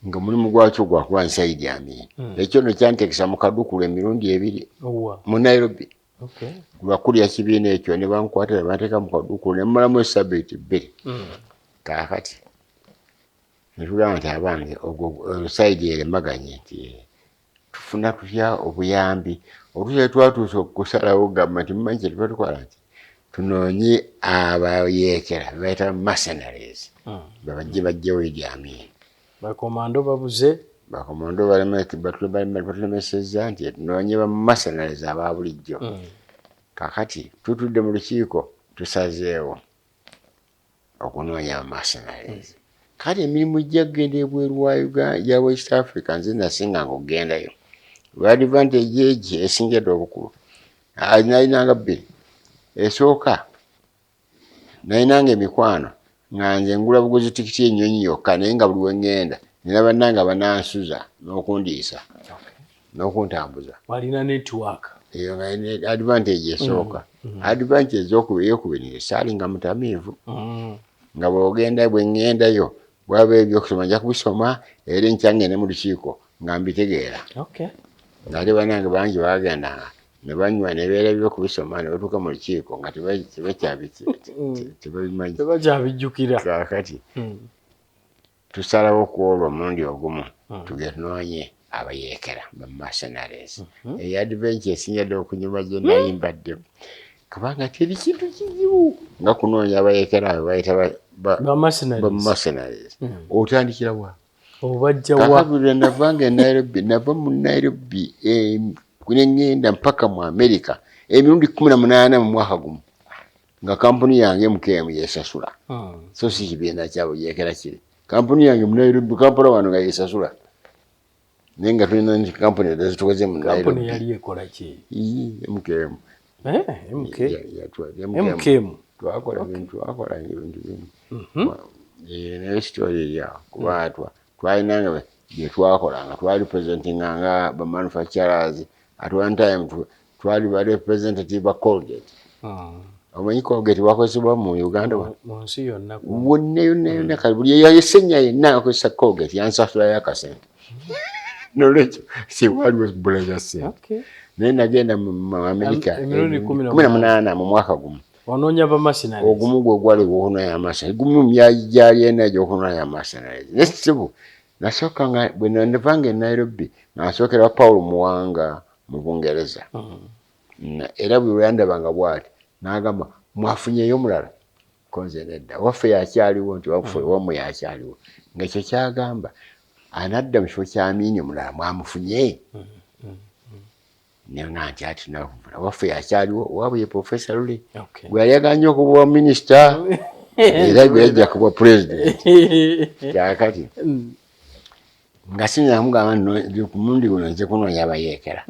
nga omulimu gwakyo gwakulwanyisa Idi Amin. Ekyo nno kyanteekesa mu kadukulu emirundi ebiri mu Nairobi. Lwakulya kibiina ekyo ne bankwata ne banteeka mu kadukulu ne mmalamu esabiiti 2. Kaakati ne tugamba nti abange, ogwo side eremaganye, nti tufuna tutya obuyambi? Oluusi twatuuse okusalawo okugamba nti mumanyi kye tuba tukola, nti tunoonye abayeekera bebayita mercenaries, babajje bajjewo Idi Amin. Bakomando babuze. Bakomando batulemesezza, nti tunoonye ba mercenaries aba bulijjo. Kakati tutudde mu lukiiko, tusazeewo okunoonya ba mercenaries. Kale emirimu ejja kugenda ebweru wa Uganda ya West Africa, nze nasinganga okugendayo lwa advantage egi esinga edda obukulu. Nalinanga bbiri. Esooka, nalinanga emikwano nga nze ngula buguzi tikiti y'ennyonyi yokka, naye nga buli we ŋŋenda nina bannange abanansuza n'okundiisa n'okuntambuza. Walina network. Eyo nga advantage esooka. Advantage eyokubiri, nze saalinga mutamiivu, nga bwogenda, bwe ŋŋendayo, bwaba ebyokusoma nja kubisoma, era enkya ngende mu lukiiko nga mbitegeera. Ng'ate bannange bangi bagendanga ne banywa ne beerabira okubisoma, ne batuuka mu lukiiko nga tebabimanyi. Tebakyabijjukira. Kaakati tusalawo ku olwo omulundi ogumu tugende tunoonye abayeekera ba mercenaries. Eyo adventure esinga ddala okunyuma gye nali mbaddemu, kubanga teri kintu kizibu nga kunoonya abayeekera abo bayita ba ba mercenaries. Otandikira wa? Obajja wa? Kakati lwe navanga e Nairobi, nava mu Nairobi ne ŋŋenda mpaka mu America emirundi 18 mu mwaka gumu. Nga kampuni yange MKM yesasula. So si kibiina kyabwe yekera kiri. Kampuni yange mu Nairobi, Kampala wano nga yesasula. Naye nga tulina nti kampuni endala zitukoze mu Kampuni Nairobi. yali ekola ki? Ii, MKM. Eh, MK. MKM. MKM. Twakola bintu, twakola ebintu bingi. Eh, naye story eri awo kuba twalinanga bye twakolanga, twali presentinga nga ba manufacturers. At one time twali ba representative ba Colgate. Omanyi Colgate bakozesebwa mu Uganda wano? Mu nsi yonna. Wonna yonna yonna. Kati buli eyayesenya yenna akozesa Colgate yansasulayo akasente. Nolwekyo siwaliwo bbula lya ssente. Naye nagenda mu America Emirundi kumi na 18 mu mwaka gumu. Onoonya ba mercenaries. Ogumu gwe gwali ogw'okunoonya mercenaries, gumu gyali ena egy'okunoonya mercenaries. Naye ssebo, nasooka nga bwe navanga e Nairobi nga nsookera Paul Muwanga mu Bungereza. Era buli lwe yandabanga bw'ati n'agamba, mwafunyeeyo omulala? Ko nze nedda, waffe yakyaliwo, nti waffe wammwe yakyaliwo. Ng'ekyo kyagamba anadda mu kifo kya Amini omulala mwamufunye? Naye nti ati nakufuna waffe yakyaliwo, waabwe ye Professor Lule. Gwe yali aganye okuba minisita, era gwe yajja kuba president. Kaakati nga sinza kumugamba nti ku mulundi guno nze kunoonya abayeekera.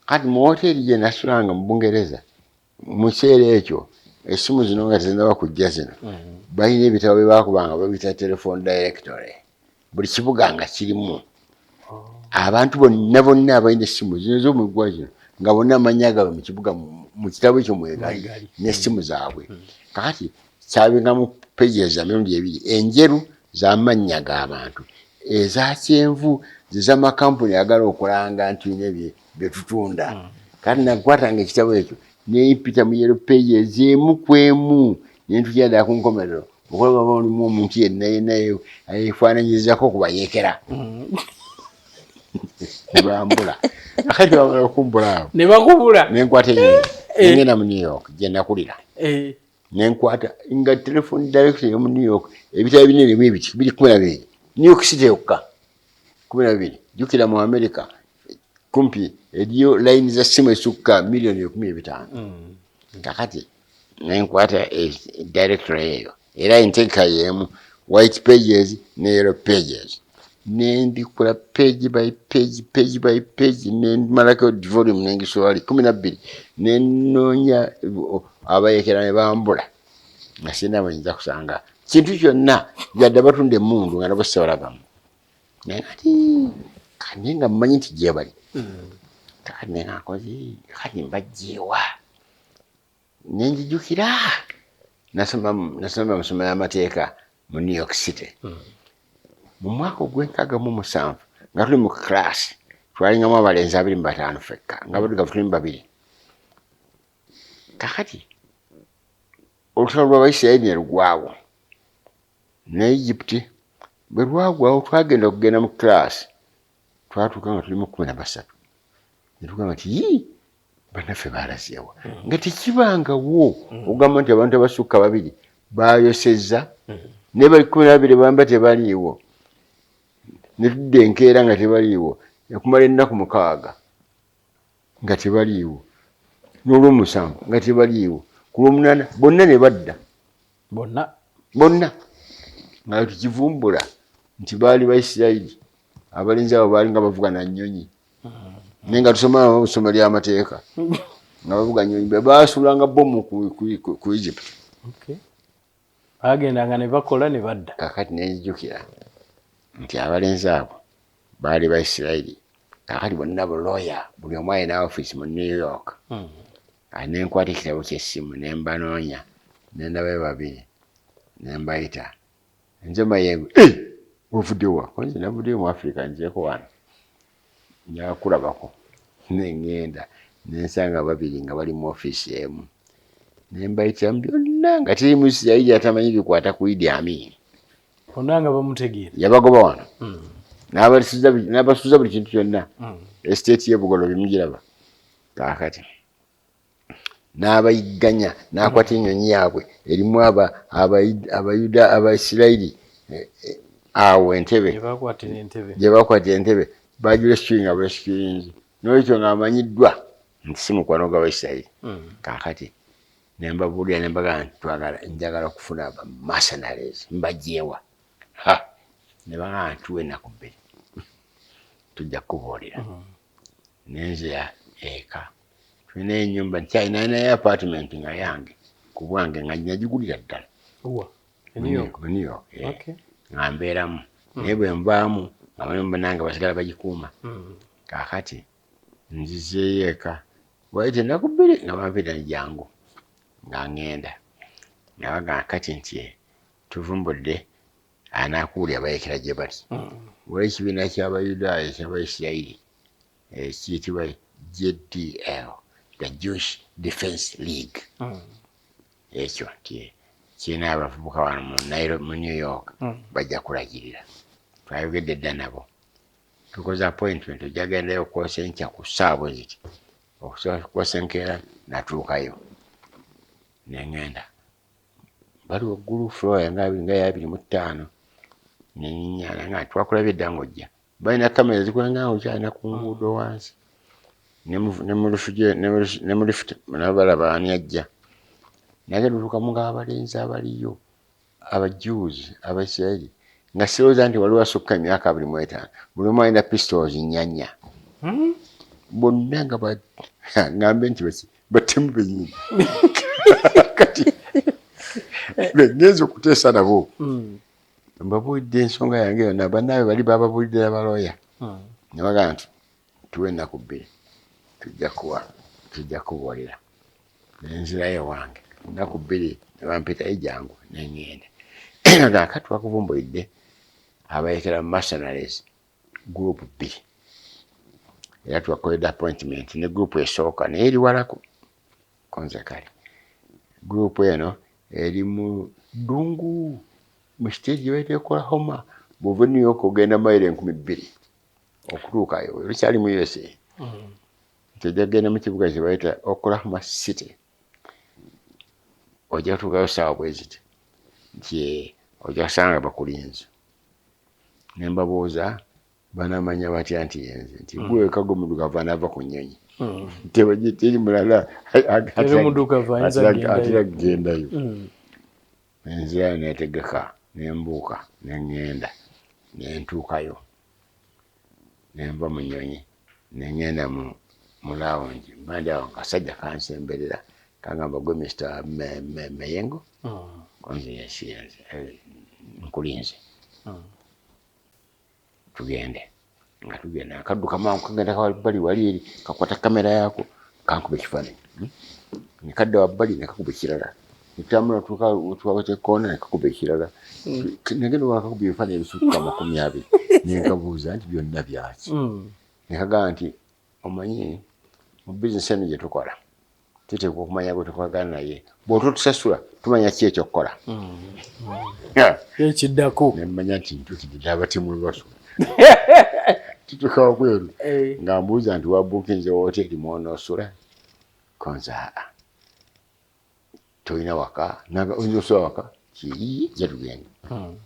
Kati mu woteeri gye nasulanga mu Bungereza mu kiseera ekyo, essimu zino nga tezinnaba kujja zino, balina ebitabo bye baakubanga babiyita telephone directory. Buli kibuga nga kirimu abantu bonna bonna abalina essimu zino ez'omu ggwa zino, nga bonna amannya gaabwe mu kibuga mu kitabo ekyo mwegali Mwegali. n'essimu zaabwe. Kakati kyabengamu pages za mirundi ebiri: enjeru z'amannya g'abantu, eza kyenvu zez'amakampuni agala okulanga nti tulina bye tutunda. Kati nakwatanga ekitabo ekyo nempita mu yellow pages emu ku emu, nentukira ddala ku nkomerero okulaba oba mulimu omuntu yenna yenna yeefaananyirizaako ku bayeekera. Ne bambula. Akati bamala okumbula awo, Ne bakubula. Nenkwata enyonyi nengenda mu New York gye nakulira. Nenkwata nga telephone directory mu New York, ebitabo binene bwe biti biri 12, New York City yokka 12. Jjukira mu America kumpi eriyo layini za ssimu esukka miliyoni 15. Kakati nenkwata directory eyo, era entegeka y'emu, white pages ne yellow pages, nembikula page by page, page by page, nemalako volume nengiswali 12, nenoonya abayekera ne bambula, nga sirina bwe nyinza kusanga kintu kyonna, yadde batunda emmundu nga nabo sibalabamu. Naye kati kati nga mmanyi nti gye bali. Kati naye nga nkoze kati mbajjeewa? Nenjijukira nasoma mu ssomero y'amateeka mu New York City mu mwaka ogw'e67, nga tuli mu class twalingamu abalenzi 25 ffekka, nga baddugavu tuli mu babiri. Kakati olutalo lw'Abaisirayiri ne lugwawo ne Egypt. Bwe lwagwawo, twagenda okugenda mu class, twatuuka nga tuli mu 13, ne tugamba nti, "Yii, bannaffe balazeewa?" Nga tekibangawo okugamba nti abantu abasukka babiri bayosezza, naye bali 12 bamba tebaliiwo. Ne tudda enkeera nga tebaliiwo, okumala ennaku 6 nga tebaliiwo, n'olwomusanvu nga tebaliiwo, ku lwomunaana bonna ne badda. Bonna? Bonna. Nga tukivumbula nti baali Baisirayiri. Abalenzi abo baali nga bavuga na nnyonyi, naye nga tusoma nabo mu ssomero ly'amateeka, nga bavuga nnyonyi, be baasuulanga bomu ku Egypt. Okay. Bagendanga ne bakola ne badda. Kakati nenzijukira nti abalenzi abo baali Baisirayiri. Kakati bonna bulooya, buli omu alina ofiisi mu New York. Nenkwata ekitabo ky'essimu nembanoonya, nendabayo babiri, nembayita, "Nze Mayengo." "Ovuddewa?" "Konze navuddeyo mu Africa, nzeeko wano njakulabako." Nengenda nensanga babiri nga bali mu ofiisi emu, nembayitiramu byonna, nga teri Muisirayiri atamanyi bikwata ku Idi Amin. Bonna nga bamutegeera. Yabagoba wano n'abasuuza buli kintu kyonna, estate y'e Bugolobi mugiraba. Kaakati n'abayigganya, n'akwata ennyonyi yaabwe erimu Abayuda, Abaisirayiri, awo Entebe. Gye bakwatira Entebe. Gye bakwatira Entebe, bagirescuinga burescuinzi, n'olwekyo ng'amanyiddwa nti si mukwano gw'Abaisirayiri. Kaakati Nembabuulira nembagaa nti twagala, njagala okufuna aba mercenaries, mbagyewa? Ha, ne bagaa ntuwa ennaku 2, tujja kukubuulira. Nenzira eka, tulina enyumba nkyalinayo, apartment nga yange ku bwange, nga nagigulira ddala. Wa? E New York? Mu New York, eh. Nga mbeeramu, naye bwe nvaamu nga balimu nange basigala bagikuuma. Kaakati nzizeeyo eka, wayita ennaku 2 nga bampita, jangu. Nga ŋŋenda, nga bagamba kati nti tuvumbudde anaakuwulira bayekera gye bali. Wali ekibiina ky'Abayudaaya eky'Abaisirayiri ekiyitibwa JDL, the Jewish Defense League. Ekyo nti kirina abavubuka wano mu Nairobi, mu New York. Bajja kulagirira, twayogedde dda nabo, tukoze appointment, ojja gendayo okwosa enkya ku ssaawa bwe ziti. Okusobola enkeera natuukayo, neŋŋenda, bali waggulu, floor nga ya 25. Neninya nga twakulabye dda ng'ojja, balina kamera zikulenga nga okyalina ku nguudo wansi, ne mu lift nabo balaba ani ajja. Nagenda otuukamu nga abalenzi abaliyo Abajews, Abaisirairi, nga sirowooza nti waliwo asukka emyaka 25, buli omu alina pistols nnyanya. Bonna nga ngambe nti batemu benyini. Kati ngenza okuteesa nabo, mbabuulidde ensonga yange yonna, bannaabe bali bababuulidde abalooya, ne bagamba nti tuwe ennaku 2, tujja kubuulira. Nenzirayo wange, ennaku 2 ne bampitayo, jangu. Neŋŋenda, nga twakuvumbulidde abayekera mercenaries group bbiri, era twakoledde appointment ne group esooka, naye eri walako konze. Kale group eno eri mu ddungu, mu state gye bayita Oklahoma. Bw'ova e New York ogenda mayiro 2000 okutuukayo, olukyali mu USA, nti ojja kugenda mu kibuga kye bayita Oklahoma City, ojja kutuukayo saawa bwe ziti, nti ojja kusanga bakulinze. Ne mbabuuza, banamanya batya nti yenze? Nti gwe wekka gwe muddugavu anaava ku nnyonyi, teri mulala Teri muddugavu ayinza atera kugendayo. Nenzirayo, netegeka, nembuuka, neŋŋenda, nentuukayo, nenva mu nnyonyi, neŋŋenda mu lounge. Mba ndi awo, kasajja kansemberera, kangamba, "Gwe Mr Meyengo?" Konze, "Yes, yenze." "Nkulinze, tugende." Nga tugenda, akadduka mangu, kagenda wabbali wali eri, kakwata kamera yaako, kankuba ekifaananyi. Nekadda wabbali, nekakuba ekirala. Netambula, tuwakati ekoona, nekakuba ekirala. Nagenda wala, kakuba ebifaananyi ebisukka 20. Nenkabuuza nti byonna byaki? Nekagamba nti, "Omanyi mu bizinesi eno gye tukola, tuteekwa okumanya gwe tukolagana naye. Bw'ototusasula, tumanya ki ekyokukola." Ekiddako. Nemmanya nti ntuukidde abatemu we basula. Tutuuka wabweru, nga mbuuza nti, "Wabuukinze woteeri mwonoosula?" Konza, "Aa, tolina waka? Oyinza osula waka?" Kii, jja tugenda.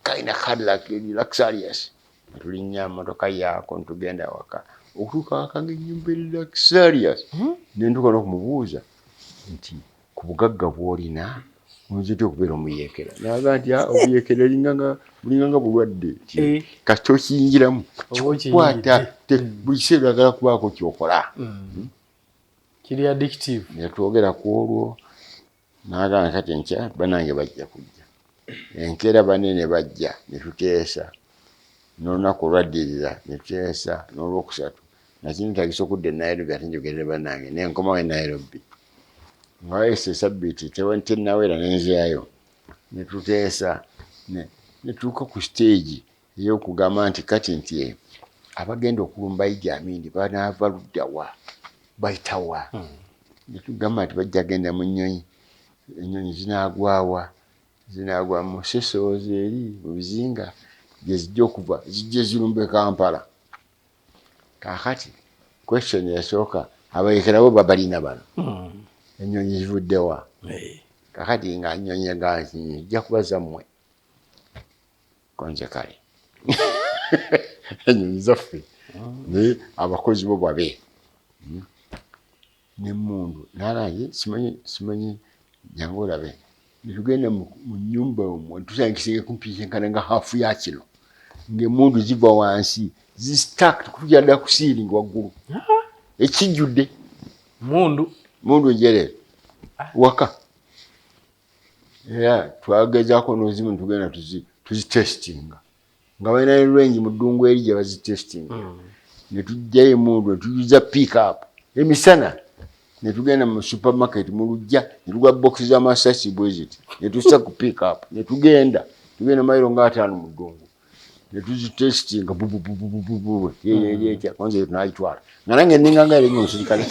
Kalina Cadillac eri luxurious. Tulinnya motoka yaako, ntugenda waka. Okutuuka waka nga ennyumba eri luxurious. Nentuuka n'okumubuuza nti, "Ku bugagga bw'olina, oyinza otya okubeera omuyeekera?" Naga nti, "Ah, obuyeekera bulinga nga bulwadde." Kasita okiyingiramu, kikukwata, buli kiseera oyagala kubaako kyokola. Kiri addictive. Netwogera ku olwo, nagamba, "Kati enkya banange bajja kujja." Enkeera banene bajja, netuteesa. N'olunaku olwaddirira netuteesa, n'olwokusatu. Nakinetagisa okudda e Nairobi, ate njogerere bannange. Nenkomawo e Nairobi nga wayise sabbiiti tennawera, nenzirayo, netuteesa, netuuka ku stage ey'okugamba nti kati nti abagenda okulumba Idi Amin banaava luddawa, bayitawa? Netugamba nti bajja genda mu nnyonyi. Ennyonyi zinaagwawa? Zinaagwa mu Seychelles eri mu bizinga gye zijja okuva, zijje zirumbe Kampala. Kaakati question esooka, abayekera bo babalina bano, ennyonyi zivuddewa? Kakati nga nnyonyi nga zijja kuba zammwe. Konze, "Kale ennyonyi zaffe, naye abakozi bo babe nemmundu." Nagambye, simanyi, simanyi. Jangu olabe. Netugenda mu nnyumba omwo, tusanga ekisenge kumpi kyenkana nga hafu ya kino, ng'emmundu ziva wansi zistacked kutuukira ddala ku ceiling waggulu, ekijjudde mundu. Mundu njereere waka. Era twagezaako nozimu netugenda tuzitestinga, nga balina range mu ddungu eri gye bazitestinga. Netujjayo emundu, netujuza pick up emisana, netugenda mu supermarket mu lujja, netugula box z'amasasi bwe ziti, netussa ku pick up, netugenda tugenda mayiro nga 50 mu ddungu, netuzitestinga bubububububu etya konze tunagitwala nga nange ninga nga eringa omusirikale.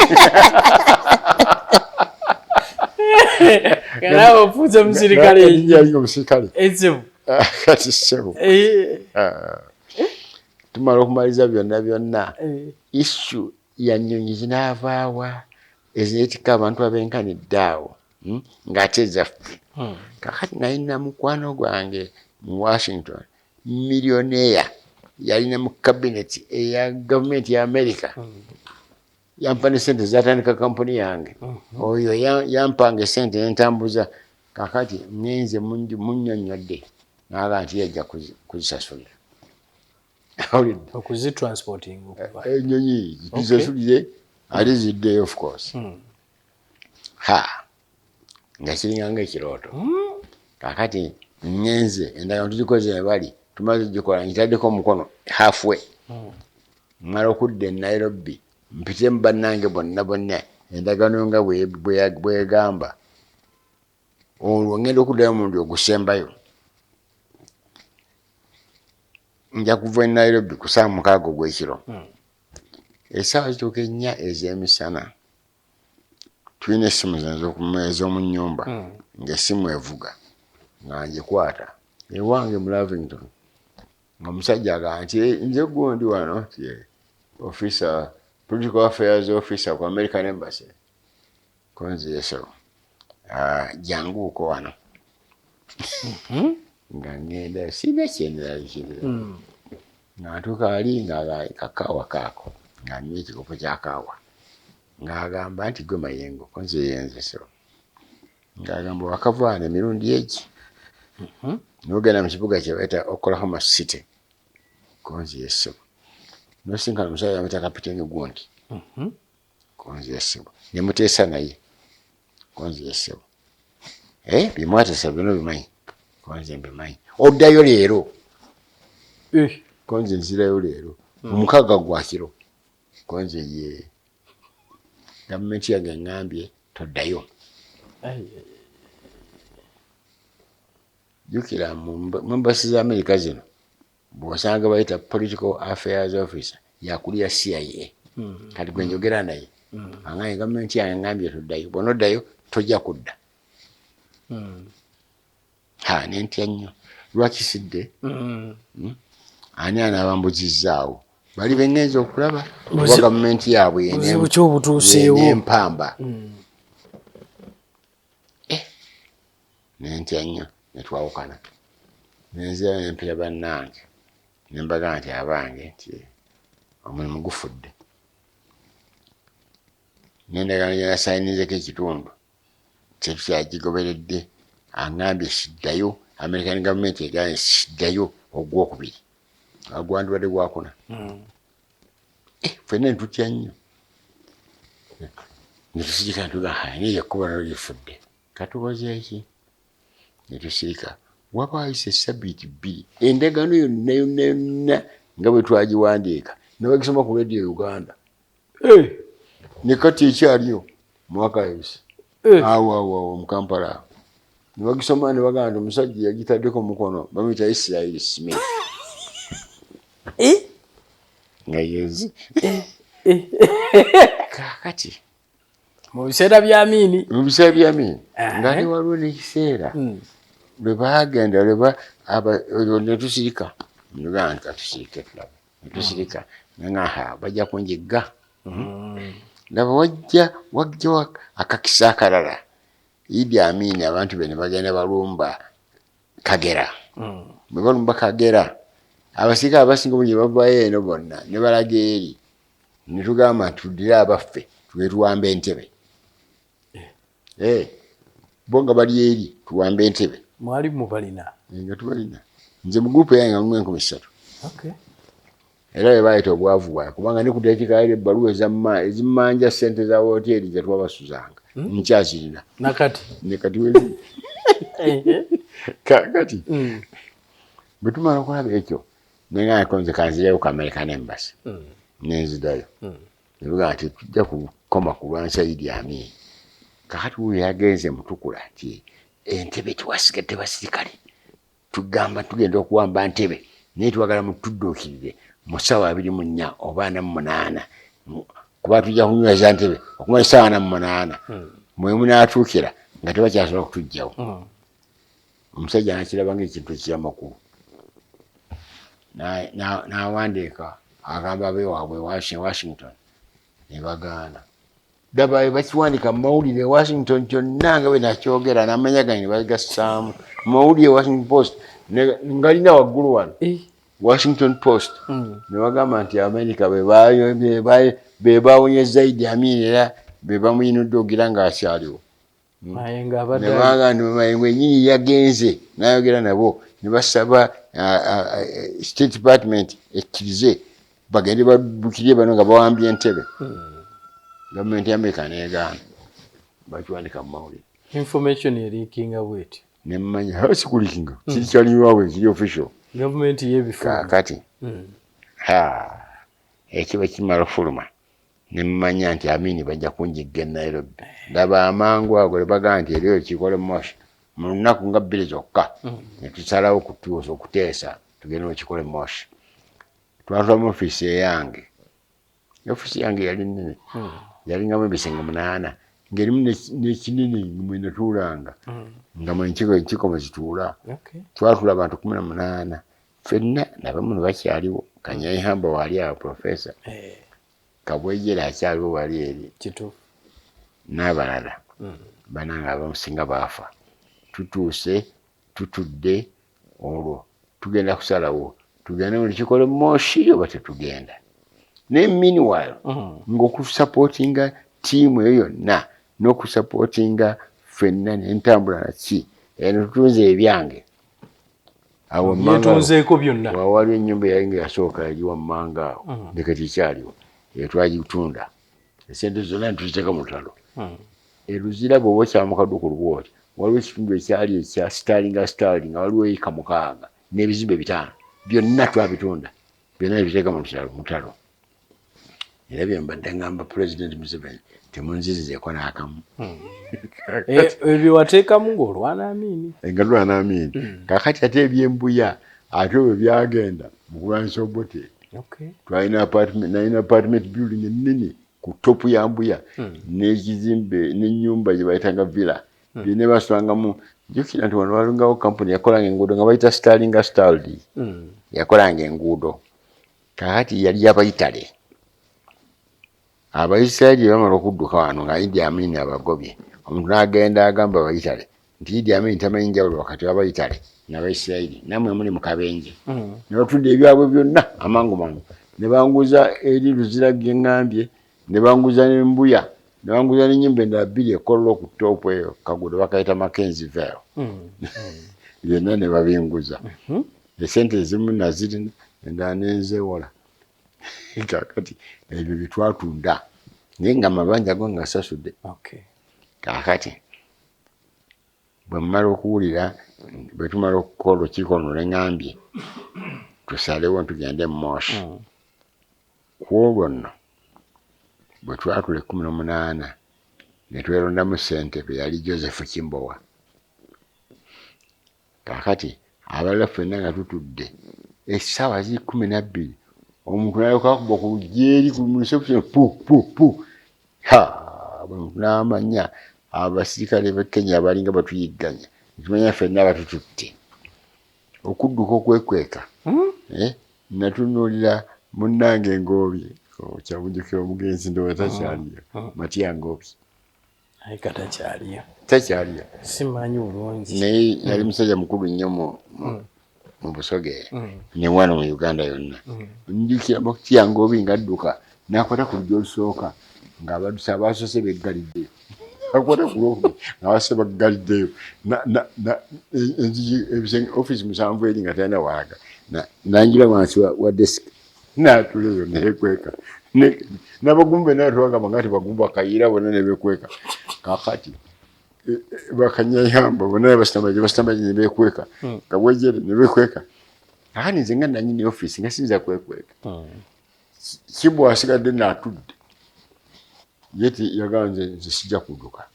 Nga naawe ofuuse musirikale. Eringa omusirikale. Ezibu. Kati ssebo, tumala okumaliza byonna byonna, issue ya nnyonyi zinaavaawa ezineetikka abantu abenkanidde awo, ng'ate zaffe. Kakati nalina mukwano gwange mu Washington, millionaire, yalina mu cabinet eya gavumenti ya America. Yampa ne sente zatandika kampuni yange. Oyo yampanga esente nentambuza. Kakati ngenze munnyonnyodde, n'agamba nti yajja kuzisasulira. Okuzitransporting okuva. Ennyonyi tuzisasulire ate ziddeyo, of course. Ha, nga kiringa nga ekirooto. Kakati ngenze, endagaano tugikoze ebali, tumaze gikola, nkitaddeko omukono halfway. Mmala okudda e Nairobi, mpite mu bannange bonna bonna, endagaano nga bwegamba. Olwo ngenda okuddayo omulundi ogusembayo, nja kuva e Nairobi ku ssaawa 6 ogw'ekiro. Essaawa zituuka 4 ez'emisana, tulina essimu ez'omu nnyumba, ng'essimu evuga nga ngikwata ewange mu Lavington, nga omusajja agamba nti, "Eh, nze gundi wano nti, officer, political affairs officer ku American Embassy." Konzeeso, "Janguuko wano." Nga ngenda, sirina kyenderaliikirira. Nga ntuuka wali, nga kakaawa kaako, nga nywa ekikopo kya kaawa, ng'agamba nti, "Gwe Mayengo?" Konze, "Yenze." So ng'agamba, "Wakava wano emirundi egi n'ogenda mu kibuga kye bayita Oklahoma City." Konze, "Yessebo." "Nosinkana omusajja bamuyita Kapiteni gundi." Konze, "Yessebo." "Ne muteesa naye." Konze, "Yessebo." "Eh, bye mwateesa byonna bimanyi?" Konze, "Mbimanyi." "Oddayo leero?" Konze, "Nzirayo leero 6 gwa kiro." Konze, "Ye gavumenti yange eŋŋambye toddayo." Jjukira mu embassy za Amerika zino, bw'osanga bayita political affairs officer, yakulira CIA. Kati gwe njogera naye angambye, "Gavumenti yange eŋŋambye toddayo, bw'onoddayo tojja kudda." Ha, nentya nnyo, lwaki sidde? Ani anaaba mbuzizzaawo bali bengenza okulaba oba gavumenti yaabwe Buzibu ki obutuuseewo? Yenempamba. Eh, nentya nnyo, netwawukana, nenzira nempira bannange, nembaga nti, "Abange," nti, "omulimu gufudde, nendagaano gye nasayinizeko ekitundu tetukyagigoberedde. Aŋŋambye siddayo, American government egambye siddayo ogwokubiri, agwandibadde gwakuna." Eh, ffenna netutya nnyo, netusirika, netugamba, "Naye ekkubo nalyo lifudde, katukoze eki?" Netusirika. Waba wayise sabiiti 2, endagaano yonna yonna yonna nga bwe twagiwandiika nebagisoma ku Radio Uganda. Ne kati ekyaliyo mwaka yose awo awo awo mu Kampala awo, nebagisoma, ne bagamba nti omusajja yagitaddeko omukono bamuyita Israel Smith, nga yezi. Kakati Mu biseera bya Amini. Mu biseera bya Amini, nga ne waliwo n'ekiseera lwe baagenda netusirika, nugamba nti katusirike tulabe. Netusirika, nga bajja kunjigga. Laba, wajja akakisa akalala. Idi Amini abantu be ne bagenda balumba Kagera. Bwe balumba Kagera, abasirikale abasinga obungi bavayo eno bonna ne balaga eri. Netugamba nti tuddire abaffe, tuge tuwamba entebe. Eh. Bo nga bali eri tuwambe entebe. Mwali mubalina? Nga tubalina. Nze mu gurupu yange nga mulimu 3000. Era bwe bayita obwavu bwawe, kubanga ne ku ddakiika yali ebbaluwa ezimmanja ssente za woteeri ze twabasuzanga. Nkyazirina. Nakati? Ne kati weziri. Kaakati bwe tumala okulaba ekyo, nengamba nze kanzireyo ku American Embassy. Nenzirayo. Ne bagamba nti tujja kukoma kulwanyisa Idi Amin. Kaakati wuuyo yagenze Mutukula nti entebe tewasigadde basirikale. Tugamba tugenda okuwamba ntebe, naye twagala mutudduukirire mu ssaawa 24 oba 48, kuba tujja kunyweza ntebe okumala essaawa 48. Mwe munaatuukira nga tebakyasobola kutuggyawo. Omusajja n'akiraba ng'ekintu eky'amakulu. N'awandiika agamba abeewaabwe Washington ne bagaana. Daba bakiwandika mu mawulire Washington kyonna nga bwe nakyogera n'amanya gange ne bagassaamu. Mu mawulire Washington Post ngalina waggulu wano. Washington Post ne bagamba nti America be bawonyezza Idi Amin era be bamuyinudde ogira ng'akyaliwo. Mayengo abadde Ne bagamba nti Mayengo yennyini yagenze n'ayogera nabo ne basaba State Department ekkirize bagende baddukire bano nga bawambye entebe. Gavumenti ya America n'egaana. Bakiwandika mu mawulire. Information eriikinga bw'etyo. Ne mmanya, si kuliikinga, kiri kyali waabwe, kiri official. Gavumenti y'ebifo. Kaakati, ekyo bwe kimala okufuluma, ne mmanya nti Amin bajja kunjigga e Nairobi. Laba amangu ago ne bagamba nti eriyo kikole Moshi. Mu lunaku nga 2 zokka, ne tusalawo okutuusa okuteesa tugende mu kikole Moshi. Twatula mu ofiisi eyange. Ofiisi yange yali nnene. Yalingamu ebisenge 8. Ng'erimu n'ekinene mwe natuulanga. Nga mwe enkiiko mwe zituula. Twatula abantu 18. Ffenna nabamu ne bakyaliwo. Kanyaihamba waali awo professor. Kabwejera akyaliwo wali eri. N'abalala. Bannange abamusinga baafa. Tutuuse, tutudde, olwo tugenda kusalawo. Tugende mu lukiiko lw'e Moshi oba tetugenda. Naye meanwhile, ng'okusupportinga ttiimu eyo yonna n'okusupportinga ffenna n'entambula naki, eno tutunze ebyange. Awo Yeetunzeeko byonna. Waliwo ennyumba eyali nga yasooka eri wammanga awo, ne kati ekyaliwo. Eyo twagitunda. Essente zonna ne tuziteeka mu lutalo. E Luzira bw'oba okyamuka dduka olwo oti, waliwo ekitundu ekyali ekya Sterling, nga waliwo yiika 6 n'ebizimbe 5. Byonna twabitunda. Byonna ne biteeka mu lutalo. Era bye mbadde ngamba Pulezidenti Museveni, temunzirizeeko n'akamu. Ebyo wateekamu ng'olwana Amin. Nga lwana Amin. Kaakati ate ebyembuya ate bwe byagenda mu kulwanyisa Obote. Twalina apartment, nalina apartment building ennene ku top ya Mbuya n'ekizimbe n'ennyumba gye bayitanga villa. Byonna basulangamu. Jjukira nti wano walingawo kampuni yakolanga enguudo nga bayita Sterling Astaldi. Yakolanga enguudo. Kaakati yali y'Abayitale. Abayisirayiri bamala okudduka wano nga Idi Amin abagobye. Omuntu n'agenda agamba Abayitale nti Idi Amin tamanyi njawulo wakati w'Abayitale n'Abayisirayiri, nammwe muli mu kabenje. Ne batunda ebyabwe byonna amangu mangu. Ne banguza eri Luzira gye ŋŋambye, ne banguza ne Mbuya, ne banguza n'ennyumba endala 2 e Kololo ku ttoopu eyo, kaguudo bakayita Mackenzie Vale. Byonna ne babinguza. Essente ezimu nazirina, endala ne nzeewola. Kaakati ebyo bye twatunda, naye nga amabanja go nga nsasudde. Kaakati bwe mmala okuwulira, bwe tumala okukola olukiiko luno ne ŋŋambye tusalewo tugende mu Moshi. Ku olwo nno bwe twatula 18 ne twerondamu ssentebe yali Joseph Kimbowa. Kaakati abalala ffenna nga tutudde essaawa ziri 12 omuntu n'alyoka akuba ku luggi eri ku reception pu pu pu. Ha, buli muntu n'amanya abasirikale b'e Kenya balinga batuyigganya, tumanya ffenna batututte. Okudduka okwekweka. Natunuulira munnange Ngoobi, okyamujjukira omugenzi ndowooza takyaliyo, Matia Ngoobi. Naye ka takyaliyo. Takyaliyo. Simanyi bulungi. Naye yali musajja mukulu nnyo mu Busoga ne wano mu Uganda yonna. Njjukira Matia Ngoobi ng'adduka n'akwata ku luggi olusooka ng'abaddusi abasoose beggalidde. Akwata ku lwokubiri nga base baggaliddeyo enzigi, ebisenge, ofiisi 7 eri nga talina walaga. Nanjira wansi wa desk n'atula eyo neyekweka. N'abagumu benna twagamba nga tebagumba kayiira bonna ne bekweka. Kakati bakanyayamba bonna basitamba basitamba ne bekweka, kabwejere ne bekweka. Kakati nze nga nanyini ofiisi nga siyinza kwekweka. Kibwa asigadde n'atudde ye yagamba nze sijja kudduka,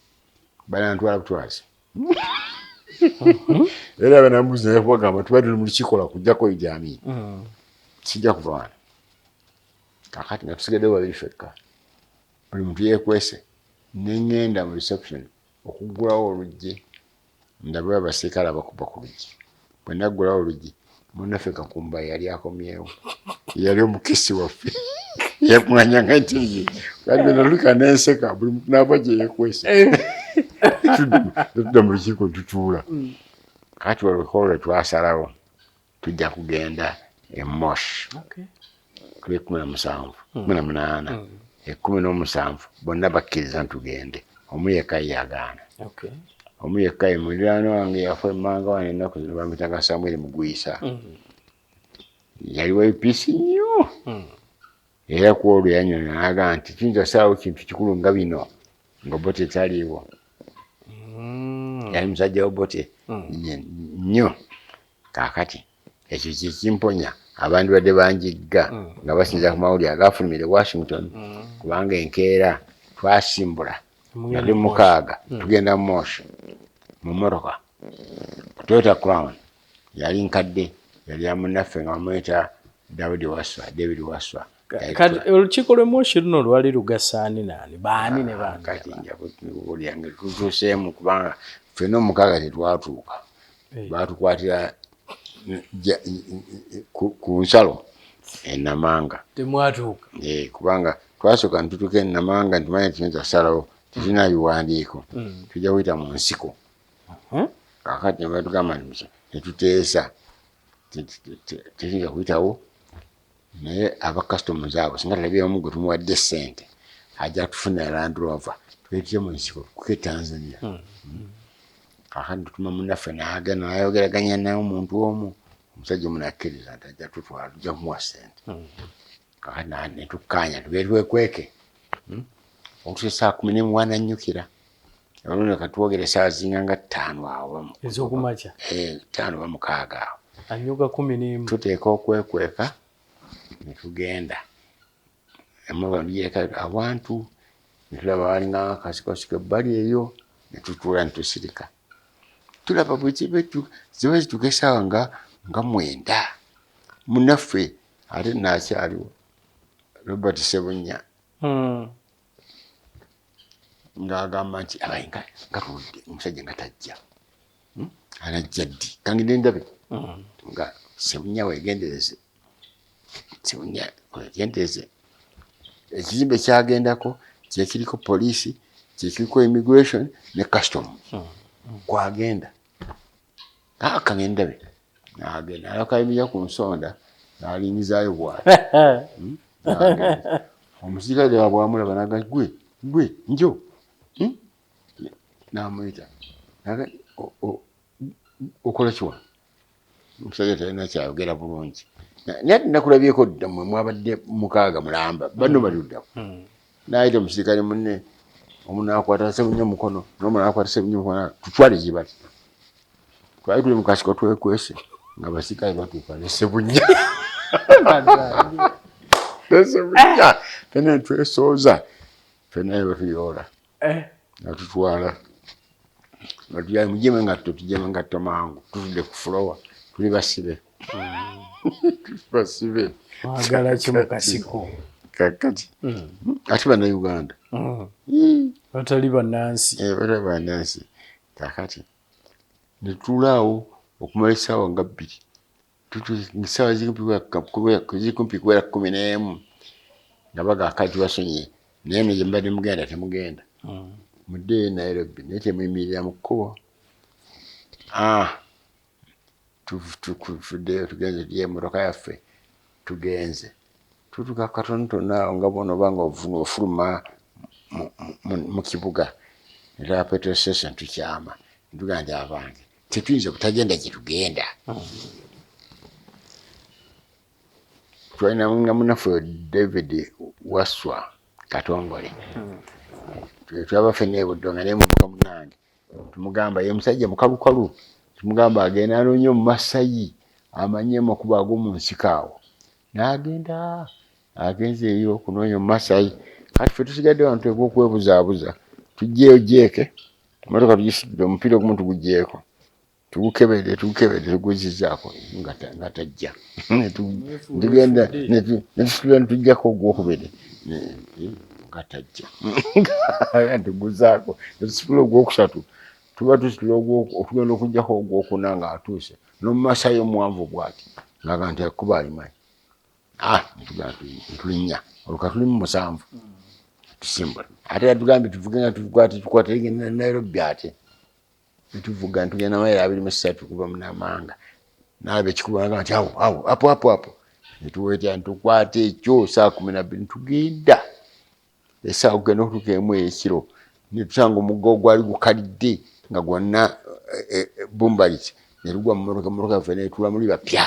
banantwala butwazi. Era banambuuza naye kubagamba tuba tuli mu lukiiko lwa kujjako Idi Amin, sijja kuva wano. Kakati nga tusigaddewo babiri ffekka, buli muntu yeekwese. Ne ŋŋenda mu reception okuggulawo oluggi ndabe abasirikale abakuba ku luggi. Bwe naggulawo oluggi, munnaffe Kakumba yali akomyewo, yali omukisi waffe yakuŋŋanyanga intelligence. Kati nalulika nenseka, buli muntu n'ava gye yeekwese. Tudda mu lukiiko tutuula. Kati olukiiko lwe twasalawo tujja kugenda e Moshi kuli 17, 18, 17 bonna bakkiriza ntugende, omu yekka ye yagaana. Omu yekka ye muliraano wange yafa emmanga wano ennaku zino, bamuyitanga Samuel Mugwisa. Yali wa UPC nnyo. Era ku olwo yannyonnyola n'agamba nti tuyinza kusalawo kintu kikulu nga bino nga Obote taliiwo. Yali musajja wa Obote nnyo. Kaakati ekyo kye kimponya abantu badde banjigga nga basinza ku mawulire agafulumira e Washington, kubanga enkeera twasimbula nga tuli 6 tugenda Moshi mu mmotoka Toyota Crown yali nkadde, yali ya munnaffe nga bamuyita Daudi Waswa, David Waswa. Kati olukiiko lw'e Moshi luno lwali lugasaani naani, baani ne baani? Kati nja kubuulira nga tutuuseemu, kubanga ffenna 6 tetwatuuka. Baatukwatira ku nsalo e Namanga. Temwatuuka? Kubanga twasooka ne tutuuka e Namanga ntumanye tuyinza kusalawo, tetulina biwandiiko, tujja kuyita mu nsiko. Kaakati ne batugamba nti ne tuteesa tetuyinza kuyitawo, naye aba customs abo singa tulabyewo gwe tumuwadde ssente ajja kutufunira Land Rover tuyitire mu nsiko tukuke Tanzania. Kaakati tutuma munnaffe n'agenda n'ayogeraganya naye omuntu omu, omusajja omu n'akkiriza nti ajja tutwala, tujja kumuwa ssente. Kaakati ne tukkaanya tugende twekweke. Okutuusa essaawa 11 wanannyukira. Olwo katwogere essaawa zinga nga 5 awo. Ez'okumakya? 5 oba 6 awo. Annyuka 11. Tuteeka okwekweka ne tugenda. Emmotoka tugireka awantu ne tulaba walinga akasikosiko ebbali eyo ne tutuula ne tusirika. Tulaba bwe ziba zituuka essaawa nga 9. Munnaffe ate naakyaliwo Robert Ssebunya ng'agamba nti abaye nga tuludde omusajja nga tajja. Anajja ddi? Kangende ndabe. Nga Ssebunya weegendereze. Ssebunya weegendereze. Ekizimbe kyagendako kye kiriko poliisi, kye kiriko immigration ne custom. Kwagenda. Kangende ndabe. N'agenda alyoka ayimirira ku nsonda n'alingizaayo bw'ati. N'agenda. Omusirikale ddala bw'amulaba n'agamba gwe, gwe, njo. N'amuyita. Okola ki wano? Omusajja talina kyayogera bulungi. Naye ate nakulabyeko dda mmwe mwabadde 6 mulamba, banno bali ludda wa? N'ayita omusirikale munne, omu n'akwata Ssebunya omukono, n'omulala n'akwata Ssebunya omukono, tutwale gye bali. Twali tuli mu kasiko twekwese nga abasirikale batuuka ne Ssebunya. Ne Ssebunya ffenna ne twesooza, ffenna ne batuyoola. Nga tutwala. Nga tujja muggyemu engatto, tuggyemu engatto mangu, tutudde ku floor, tuli basibe. Tuli basibe. Mwagala ki mu kasiko? Kaakati. Ate Bannayuganda. Batali bannansi. Batali bannansi. Kaakati ne tutuula awo okumala essaawa nga 2. Essaawa ziri kumpi kuwera 11 nga bagamba kale tubasonyiye, naye eno gye mubadde mugenda temugenda. Muddeeyo e Nairobi naye temuyimirira mu kkubo. Tuvuddeyo tugenze tugye emmotoka yaffe tugenze. Tutuuka katonotono awo nga bw'onooba nga ofuluma mu kibuga. Netulaba petrol station tukyama, netugamba nti abange tetuyinza butagenda gye tugenda. Twalina nga munaffe David Waswa Katongole, twaba ffenna e Buddo nga naye muvubuka munange, tumugamba ye musajja mukalukalu, tumugamba agenda anoonye omumasayi amanye amakubo ag'omu nsiko awo, n'agenda agenze eyo okunoonya omumasayi. Kati ffe tusigadde wano tuteekwa okwebuzaabuza, tuggyeyo jeeke, emmotoka tugisitudde, omupiira ogumu tuguggyeeko, tugukebedde tugukebedde tuguzizzaako nga tajja, tugenda netusitula netujjako ogwokubiri nga tajja, tuguzaako netusitula ogwokusatu, tuba tusitula otugenda okujjako ogwokuna nga atuuse n'omumasayi omuwanvu bwati nga nti akuba alimanyi. Netugamba tulinnya olwo katulimu 7 tusimbula, ate yatugambye tuvuge nga tukwate tukwate genda Nairobi, ate netuvuga ntugenda mayiro 23 kuva mu Namanga, nalaba ekikubo naga nti awo awo apo apo apo, netuwetya ntukwata ekyo saa 12 ntugenda essaawa okugenda okutuuka emu ey'ekiro, netusanga omugga ogwali gukalidde nga gwonna bumbaliti, netugwa mu mmotoka, emmotoka yaffe netula muli bapya,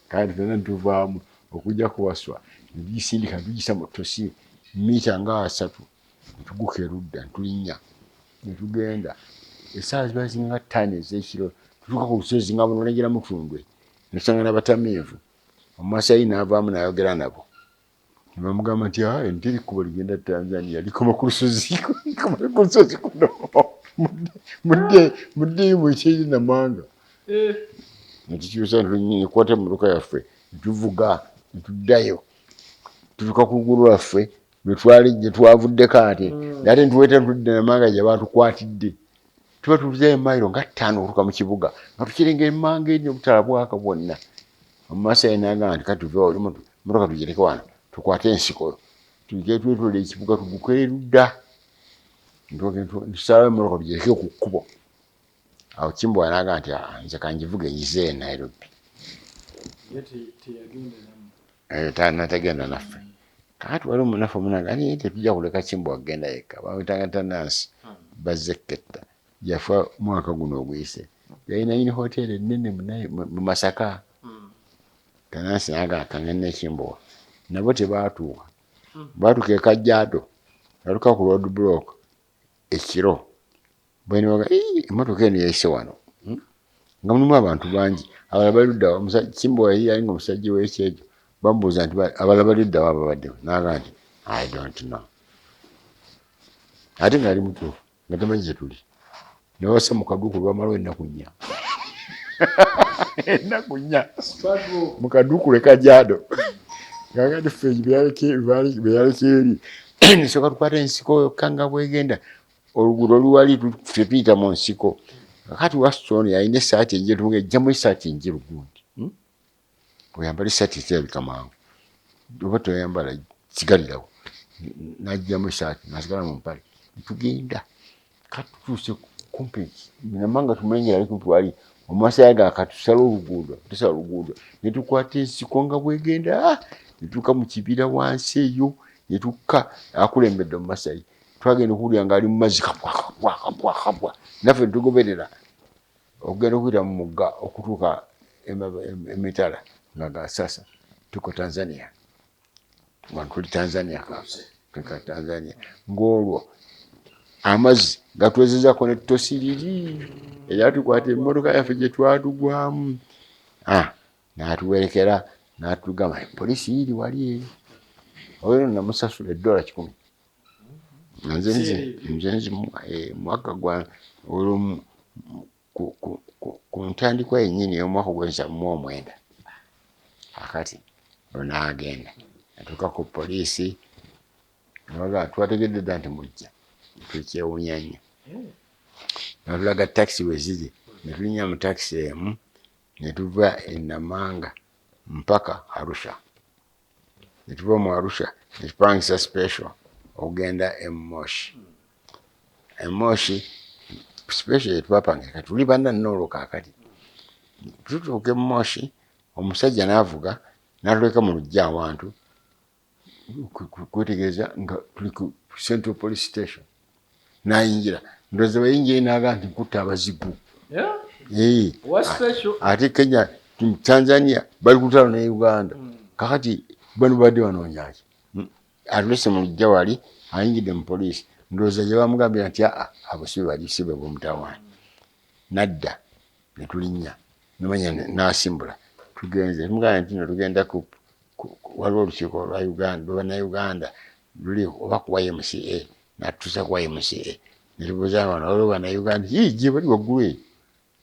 kandi fenna netuvaamu okujja kuwaswa, netugisindika netugisa mu ttosi mita nga 3, netuguka erudda netulinnya netugenda essaawa ziba zinga 5 ez'ekiro, tutuuka ku lusozi nga buno olengera Mutundwe, netusanga n'abatamiivu, omumasayi n'avaamu n'ayogera nabo, ne bamugamba nti ente ekkubo ligenda Tanzania likoma ku lusozi, likoma ku lusozi kuno, muddeyo muyite Namanga. Netukyusa netukwata emmotoka yaffe netuvuga netuddayo, tutuuka ku luguudo lwaffe lwetwali gye twavuddeko ate ate ntuweeta ntudde Namanga gye baatukwatidde, tuba tutuzeeyo mayiro nga 5 okutuuka mu kibuga nga tukirengera emmanga eri obutala bwaka bwonna. Omumasayi n'agamba nti kati tuve wali mmotoka tugireke wano tukwate ensiko tujje twetoolole ekibuga tuguke erudda, tusalawo emmotoka tugireke ku kkubo. Awo Kimbowa n'agamba nti nze kangivuge ngizeeyo e Nairobi. Natagenda naffe. Kakati waliwo munnaffe omunange ani tetujja kuleka Kimbowa kugenda yekka, bamuyitanga Tanansi bazze Ketta, yafa mwaka guno oguyise, yalina nyini hoteeri ennene mu Masaka. Tanansi n'agamba kangende ne Kimbowa, nabo tebaatuuka, baatuuka e Kajiado, batuuka ku road block ekiro, bwenebaga emmotoka eno yayise wano nga mulimu abantu bangi, abalala bali ludda wa, Kimbowa yali yali nga omusajja w'ekyejo, bamubuuza nti abalala bali ludda wa ababaddewo, n'agamba nti I don't know, ate ng'ali mutuufu nga tamanyi gye tuli, ne babassa mu kaduukulu bamalawo ennaku 4 ennaku 4 mu kaduukulu e Kajiado. Kaakati ffe byaleka eri nesooka tukwata ensiko yokka nga bwegenda oluguudo luwali ffe tuyita mu nsiko. Kakati Waston yalina essaati enjeru, ejjamu essaati enjeru gundi, oyambala essaati eterabika mangu, oba toyambala sigalirawo, n'ajjamu essaati n'asigala mu mpale, netugenda kati tutuuse kumpi Namanga tumulengera ali kumpi wali, omumasayi aga katusala oluguudo, tusala oluguudo netukwata ensiko nga bwegenda netuuka mu kibira wansi eyo, netukka akulembedde omumasayi, twagenda okuwulira ng'ali mu mazzi kabwa kabwa kabwa kabwa, naffe netugoberera okugenda okuyita mu mugga okutuuka emitala nga gasasa, tuko Tanzania, wano tuli Tanzania, tuka Tanzania ng'olwo amazzi gatwezezaako nettosi liri eryatukwata emmotoka yaffe gye twatugwamu. N'atuwerekera n'atugamba poliisi yiri wali eri, oyo namusasula $100, nze nzimuwa mwaka gwa olwo ku ntandikwa yennyini ey'omwaka ogw'ensanvu mu 9. Akati olwo n'agenda natuuka ku poliisi, nebaga twategedde dda nti mujja, tukyewuunya nnyo, natulaga takisi we ziri, ne tulinnya mu takisi emu ne tuva e Namanga mpaka Arusha, ne tuva mu Arusha ne tupangisa special okugenda e Moshi. E Moshi special yetwapangisa kati tuli banna nno kaakati tutuuka e Moshi, omusajja n'avuga n'atuleka mu luggya awantu kwetegereza nga tuli ku Central Police Station. Nayingira, ndowooza bayingira naga nti nkutta abazigu. Ate Kenya, Tanzania bali kutalo ne Uganda. Kakati bano badde banoonyaki? Atulese mu lujja wali, ayingidde mu poliisi, ndowooza gye bamugambira nti aa, abo si bali, si be b'omutawaana. Nadda ne tulinnya, nomanya n'asimbula, tugenze tumugambye nti no tugenda ku waliwo olukiiko lwa Uganda, lwa Bannayuganda luli oba ku YMCA, natutuusa ku YMCA, netubuuza wano waliwo Bannayuganda? Ii, gye bali waggulu eyo.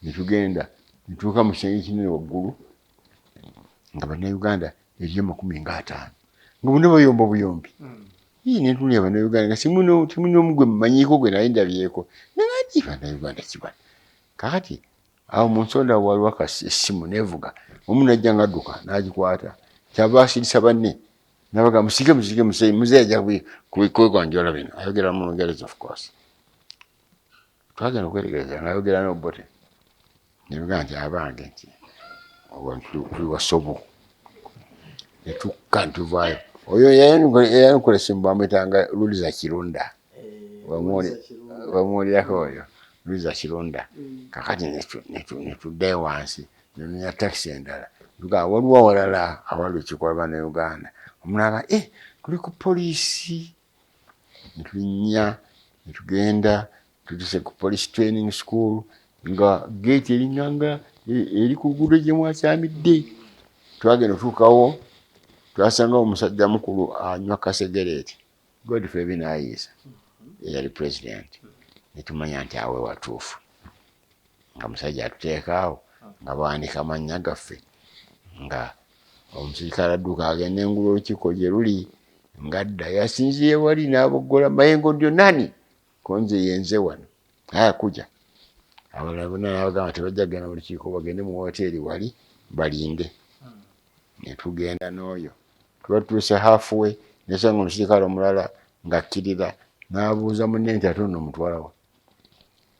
Netugenda netuuka mu kisenge kinene waggulu, nga Bannayuganda eriyo 50, nga bonna bayomba buyombi. Ii, nentunulira Bannayuganda nga simulina omu gwe mmanyiiko, gwe nali ndabyeko, nagamba Bannayuganda kibano. Kakati awo mu nsonda waliwo essimu nevuga, omu najja nga adduka n'agikwata, kyava asirisa banne nabaga, "Musike, musike, musike, muzeeyi ajja kweganjola bino." Ayogera mu Lungereza, of course. Twagenda okwetegereza ngaayogera n'Obote, nebugaa nti abange, nti tuli wasobo. Netukka ntuvaayo. Oyo eyankola essimu bamwitanga Luliza Kirunda, bamuwulirako oyo Luliza Kirunda. Kakati netuddayo wansi, nenonya takisi endala, tugaa waliwo awalala awali olukiiko lwa Bannayuganda. Omuntu aga, eh, tuli ku poliisi. Netulinnya netugenda, tutuse ku police training school, nga geeti eringanga eri ku luguudo gye mwakyamidde. Twagenda otuukawo, twasangawo omusajja mukulu anywa kasegereeti, Godfrey Binayiisa, eyali president. Netumanya nti awe watuufu, nga musajja atuteekaawo nga bawanika amannya gaffe, nga omusirikale adduka agenda engulu olukiiko gye luli, ngadda yasinziye wali n'aboggola, "Mayengo ndio nani?" Konze yenze wano, aya kuja. Abalala bonna nabagamba tebajja kugenda mu lukiiko, bagende mu woteeri wali balinde. Netugenda n'oyo, tuba tutuuse halfway, nesanga omusirikale omulala ng'akkirira, n'abuuza munne nti ate ono mutwalawa?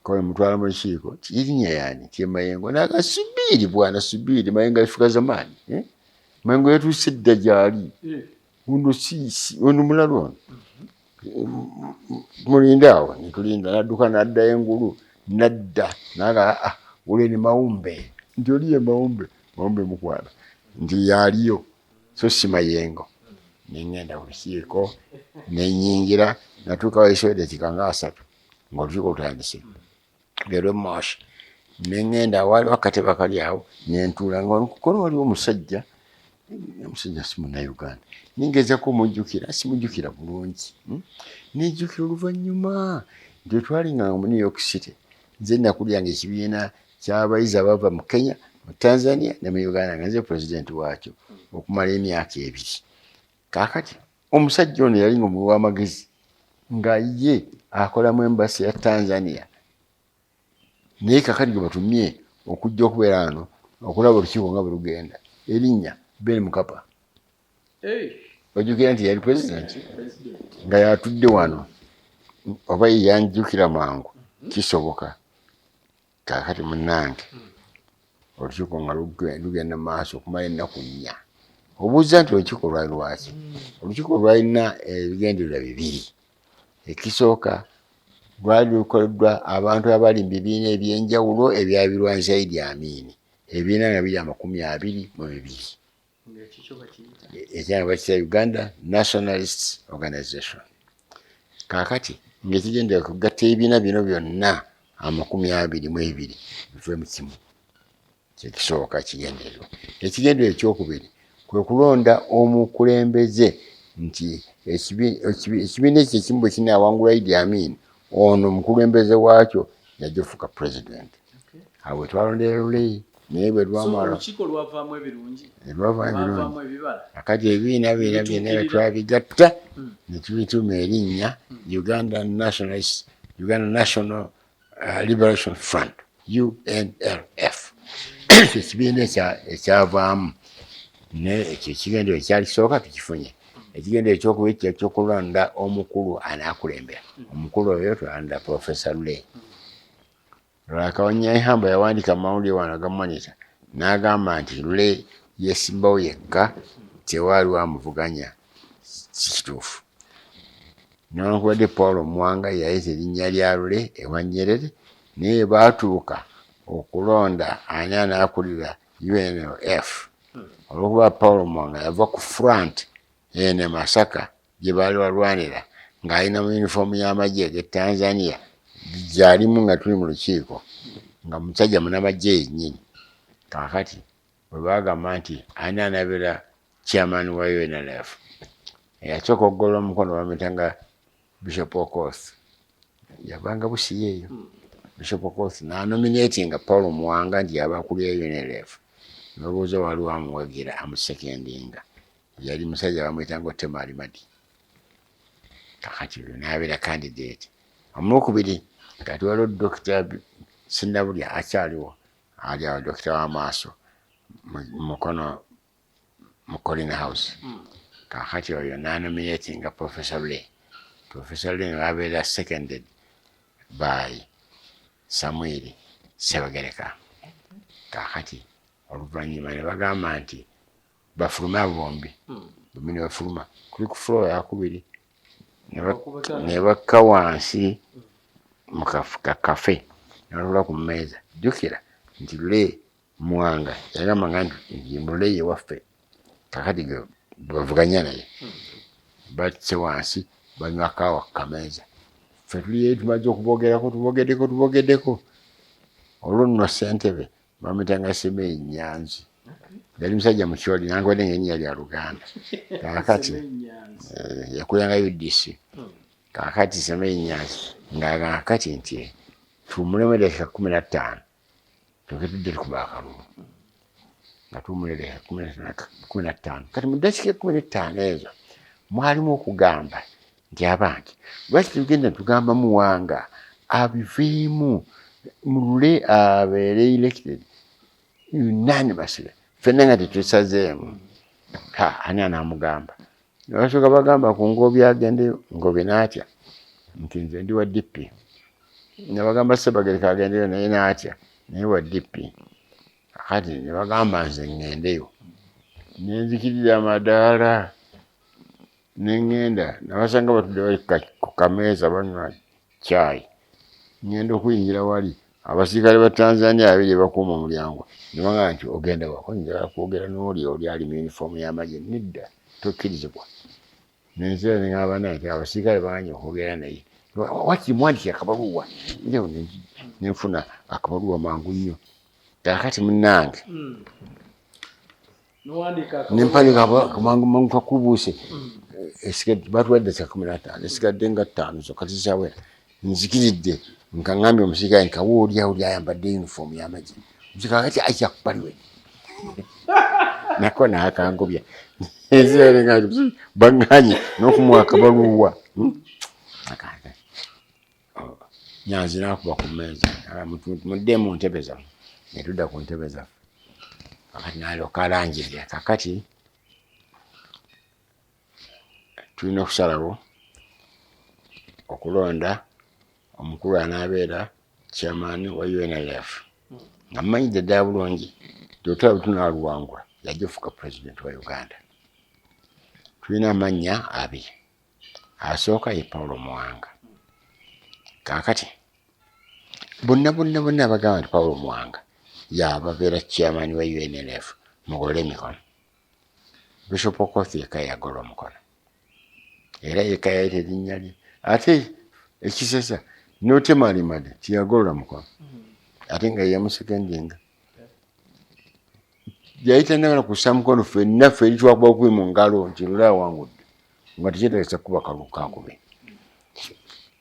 Kowe mutwala mu lukiiko. Erinnya yani? Tie Mayengo. Naga, "Subiri bwana, subiri, Mayengo alifika zamani, eh? Mayengo yatuuse dda gyali ono, si ono mulalu ono, mulinde awo." Netulinda, nadduka naddayo engulu, nadda naga, "Ah, ule ni Maumbe." Nti oli ye Maumbe, Maumbe mukwana, nti yaliyo so si Mayengo. Nengenda ku lukiiko, nenyingira, natuukawo ekiseera eddakiika nga 30 ng'olukiiko lutandise, leero Moshi. Nengenda waliwo akatebe akali awo, nentuula, nga kukono waliwo omusajja, omusajja si Munnayuganda, nengezako omujjukira, simujjukira bulungi, Nejjukira oluvannyuma nti twalinganga mu New York City, nze nakulyanga ekibiina ky'abayizi abava mu Kenya, mu Tanzania ne mu Uganda, nga nze pulezidenti waakyo okumala emyaka 2. Kaakati omusajja ono yali nga omuwi w'amagezi, nga ye akola mu embassy ya Tanzania, naye kakati gwe batumye okujja okubeera wano okulaba olukiiko nga bwe lugenda, erinnya Ben Mkapa. Ojjukira nti yali president, nga yatudde wano, oba ye yanjjukira mangu, kisoboka. Kaakati munnange, olukiiko nga lugenda mu maaso okumala ennaku 4. Obuuza nti olukiiko lwali lwaki? Olukiiko lwalina ebigendererwa bibiri. Ekisooka, lwali lukoleddwa abantu abali mu bibiina ebyenjawulo ebyabirwanyisa Idi Amin, ebibiina nga biri 22, ekyanga bakiyita Uganda Nationalist Organization. Kaakati ng'ekigendererwa kugatta ebibiina bino byonna 22 bive mu kimu, kyekisooka kigendererwa. Ekigendererwa ekyokubiri kwe kulonda omukulembeze, nti ekibiina ekyo ekimu bwe kinaawangula Idi Amin, ono omukulembeze waakyo yajja ofuuka president. Awo bwe twalondera Lule, naye bwe lwamala Olukiiko lwavaamu ebirungi? Lwavaamu ebirungi. Lwavaamu ebibala? Akati ebibiina bina byonna bwe twabigatta ne tubituuma erinnya Uganda Nationalist, Uganda National Liberation Front, UNLF. Ekyo ekibiina ekyavaamu, naye ekyo ekigendero ekyali kisooka tukifunye. Ekigendero ekyokubiri kyali kyokulonda omukulu anaakulembera. Omukulu oyo twalonda Profesa Lule. Lwakawanyahamba yawandiika mu mawulire wano aga Monitor, n'agamba nti Lule yeesimbawo yekka, tewaaliwo amuvuganya. Si kituufu. Newankubadde Paul Muwanga yayita erinnya lya Lule ewa Nyerere, naye baatuuka okulonda ani anaakulira UNLF. Olw'okuba Paul Muwanga yava ku front eno e Masaka gye baali balwanira ng'alina mu yunifoomu y'amagye g'e Tanzania gy'alimu nga tuli mu lukiiko, nga musajja munamagye yennyini. Kaakati bwe baagamba nti ani anabeera chairman wa UNLF, eyasooka okugolola omukono bamuyitanga Bishop Okoth, yavanga Busia eyo. Bishop Okoth n'anominatinga Paul Muwanga nti yaba akulira UNLF. N'obuuza waliwo amuwagira amusekendinga, yali musajja bamuyitanga Otema Alimadi. Kakati oyo n'abeera candidate omwokubiri. Kati waliwo Dokita Sinabulya akyaliwo, ali awo, dokita w'amaaso mu Mukono mu Colina House. Kakati oyo n'anominatinga Professor Lule. Professor Lule n'abeera seconded by Samuel Ssebagereka. Kakati oluvannyuma ne bagamba nti bafulume abo bombi. Bombi ne bafuluma, kuli ku floor yakubiri, ne bakka wansi mu kakafe ne batuula ku mmeeza. Jjukira nti Lule Muwanga yagambanga nti Lule ye waffe, kakati ge bavuganya naye. Batse wansi banywa kaawa ku kameeza, ffe tuliyo tumaze okubogerako, tubogeddeko tubogeddeko. Olwo nno ssentebe bamuyitanga Semeyi Nyanzi, yali musajja mukyoli nankubadde nga erinnya lya Luganda. Kaakati yakulanga UDC. Kaakati Semeyi Nyanzi ng'agamba kati nti tuwummulemu eddakiika 15 tuke tudde tukuba akalulu. Nga tuwummula eddakiika 15, kati mu ddakiika 15 ezo mwalimu okugamba nti abange, lwaki tugenda tugamba Muwanga abiveemu, Lule abeere elected unanimously, ffenna nga tetusazeemu? Ha, ani anaamugamba? Basooka bagamba ku Ngobi agendeyo, Ngobi n'atya nti nze ndi wa DP. Ne bagamba Ssebagereka agendeyo, naye n'atya, naye wa DP. Kati ne bagamba nze ŋŋendeyo, ne nzikirira amadaala ne ŋŋenda. Nabasanga batudde bali ku kameeza banywa caayi. Ŋŋenda okuyingira, wali abasirikale ba Tanzania babiri bakuuma omulyango, ne bagamba nti ogenda wa? Njagala kwogera n'oli oli ali mu yunifoomu y'amagye. Nedda, tokkirizibwa. Nenzira ne ŋŋamba naye nti abasirikale banganye okwogera naye, wakiri muwandiike akabaluwa. Ne nfuna akabaluwa mangu nnyo. Kaakati munnange nempandiika mangu mangu, kakubuuse. Batuwadde dakika 15, esigadde nga 5 zokka tezikyawera. Nzikiridde nka ŋŋambye omusirikale nkawa oli awo oli ayambadde yunifoomu y'amagye. Omusirikale kati ajja kubaliwe nako n'akangobya, baŋŋanye n'okumuwa akabaluwa. Nyanzi n'akuba ku mmeeza, mudde mu ntebe zammwe. Ne tudda ku ntebe zaffe. Kakati n'alyoka alangirira, kakati tulina okusalawo okulonda omukulu anaabeera chairman wa UNLF. Nga mmanyidde ddala bulungi nti olutalo bwe tunaaluwangula yajja ofuuka president wa Uganda. Tulina amannya abiri, asooka ye Paul Muwanga. Kaakati bonna bonna bonna abagamba nti Paul Muwanga yababeera chairman wa UNLF mugolole emikono. Bishop Okoth yekka yagolola omukono, era yekka yayita erinnya lye. Ate ekisesa, n'Otema Alimade teyagolola mukono, ate nga yeyamusekendinga. Yali tanagala kussa mukono, ffenna ffe eri twakuba bukubi mu ngalo nti Lule awangudde, nga tekyetagisa kukuba kalulu kakubi.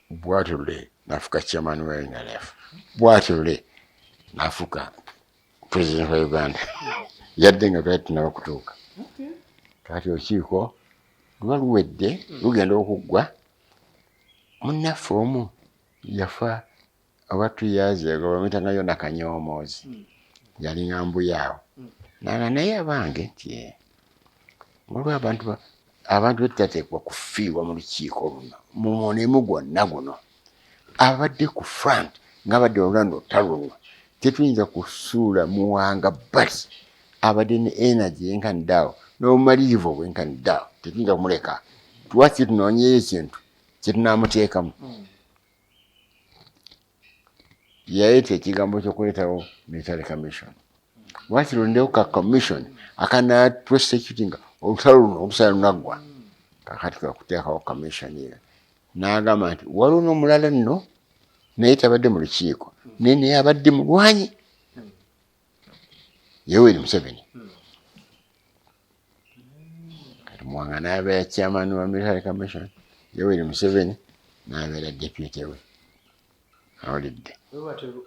Bwatyo Lule n'afuuka chairman wa UNLF, bwatyo Lule n'afuuka president wa Uganda, yadde nga twali tunaba kutuuka. Kati olukiiko luba luwedde, lugenda okuggwa, munnaffe omu yafa oba 2 years ago, bamuyitanga Yona Kanyoomoozi, yalinga Mbuya awo. Naga naye abange nti waliwo abantu betutateekwa kufiirwa mu lukiiko luno, mu mulimu gwonna guno abadde ku front ng'abadde olulanda olutalo luno, tetuyinza kusuula Muwanga, but abadde ne energy yenkanidde awo n'obumalirivu obwenkanidde awo, tetuyinza kumuleka. Lwaki tunoonyeyo ekintu? Kyetunaamuteekamu. Yaleeta ekigambo ky'okuleetawo military commission. Wakirondewo ka commission akana prosecuting olutalo luno olusala lunaggwa. Kakati kwe kuteekawo commission eyo. N'agamba nti waliwo n'omulala nno naye tabadde mu lukiiko, naye naye abadde mulwanyi, Yoweri Museveni. Kati Muwanga n'abeera chairman wa military commission, Yoweri Museveni n'abeera deputy we. Awulidde.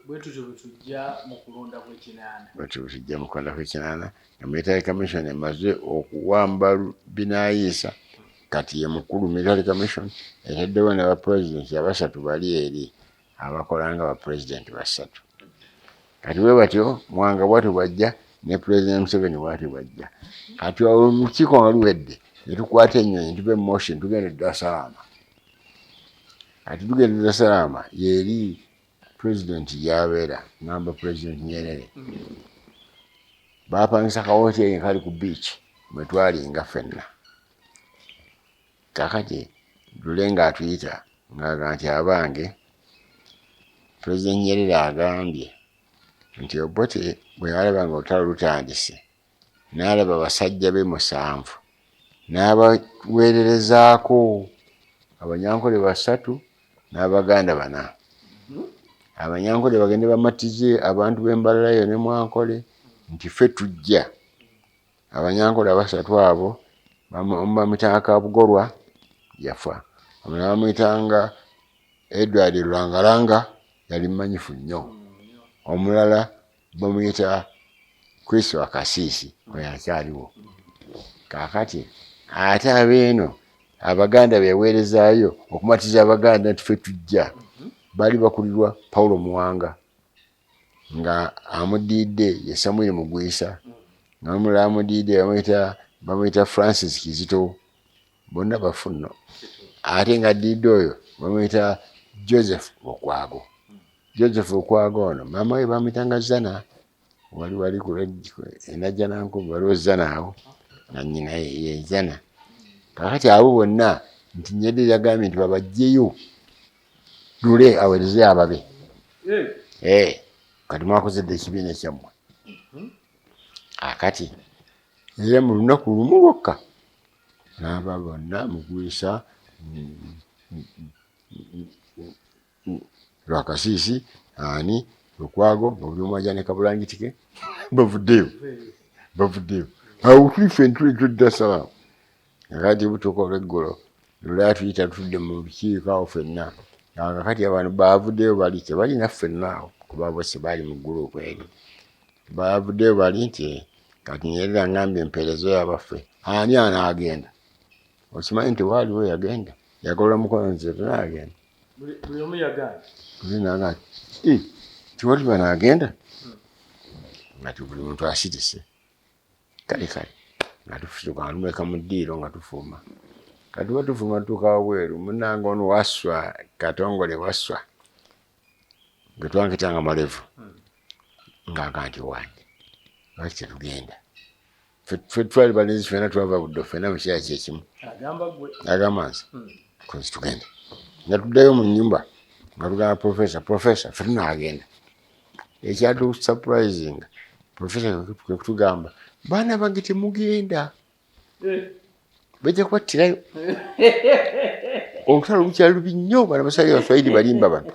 Bwe tutyo bwe tujja mu kulonda kw'ekinaana. Bwe tujja mu kulonda kw'ekinaana nga military commission emaze okuwamba Binaisa, kati ye mukulu military commission etaddewo ne bapulezidenti abasatu bali eri abakola nga bapulezidenti basatu. Kati bwe batyo Muwanga bw'atyo bw'ajja ne Pulezidenti Museveni bw'atyo bw'ajja. Kati olukiiko nga luwedde ne tukwata ennyonyi tuva e Moshi ne tugenda e Dar es Salaam. Kati tugenda e Dar es Salaam y'eri pulezidenti gy'abeera, ngamba Pulezidenti Nyerere. Baapangisa kawoteeri kali ku beach mwe twalinga ffenna. Kaakati Lule ng'atuyita ng'agamba nti abange, Pulezidenti Nyerere agambye nti Obote bwe yalaba ng'olutalo lutandise n'alaba basajja be 7 n'abaweererezaako Abanyankole 3 n'Abaganda 4. Abanyankole bagende bamatize abantu b'Embalala eyo ne Mwankole nti ffe tujja. Abanyankole 3 abo omu bamuyitanga Kabugolwa yafa, omulala bamuyitanga Edward Lulangalanga yali mumanyifu nnyo, omulala bamuyita Kristo Akasiisi oyo akyaliwo. Kaakati ate abeeno Abaganda beweerezaayo okumatiza Abaganda nti ffe tujja, baali bakulirwa Paulo Muwanga nga amuddiridde ye Samuel Mugwisa, nga n'omulala amuddiridde bamuyita Francis Kizito, bonna bafu nno. Ate nga addiridde oyo bamuyita Joseph Lukwago. Joseph Lukwago ono maama we bamuyitanga Zana, wali wali ku Enajjanankumbi waliwo Zana awo nga nnyina ye Zana. Kaakati abo bonna nti Nyerere yagambye nti babaggyeyo Lule aweereze ababe. Kati mwakoze dda ekibiina kyammwe. Kaakati era mu lunaku lumu lwokka n'aba bonna Mugwisa, Lwakasiisi, ani Lukwago, nga buli omu ajja ne kabulangiti ke, bavuddeyo. Bavuddeyo. Awo tuli ffe tuli tudda Salaam. Kakati butuuka olw'eggulo, Lule atuyita tutudde mu lukiiko awo ffenna. Nga kakati abantu baavuddeyo bali tebali naffe nno awo kuba bo si baali mu ggurupu eri. Baavuddeyo bali nti kati Nyerere angambye mpeerezeeyo abaffe. Ani anaagenda? Okimanyi nti waaliwo yagenda, yagolola mukono nti tetunaagenda. Buli omu yagaana. Buli n'agaana. Tiwali banaagenda? Nga buli muntu asirise. Kale kale nga tufutuka nga tumuleka mu ddiiro nga tufuuma. Kati tuba tufuuma tutuuka wabweru, munnange ono Wasswa, Katongole Wasswa, gwe twankitanga Malevu, ng'agamba nti wange, lwaki tetugenda? Ffe twali balenzi ffenna twava Buddo ffenna mu kiseera kye kimu. Agamba ggwe. Agamba nze. Kozi tugende. Nga tuddayo mu nnyumba nga tugamba professor, professor ffe tunaagenda. Ekyatu surprising, professor kwe kutugamba, baana bange temugenda. Bajja kubattirayo. Olutalo lukyali lubi nnyo, bano abasajja Abaswahili balimba bano.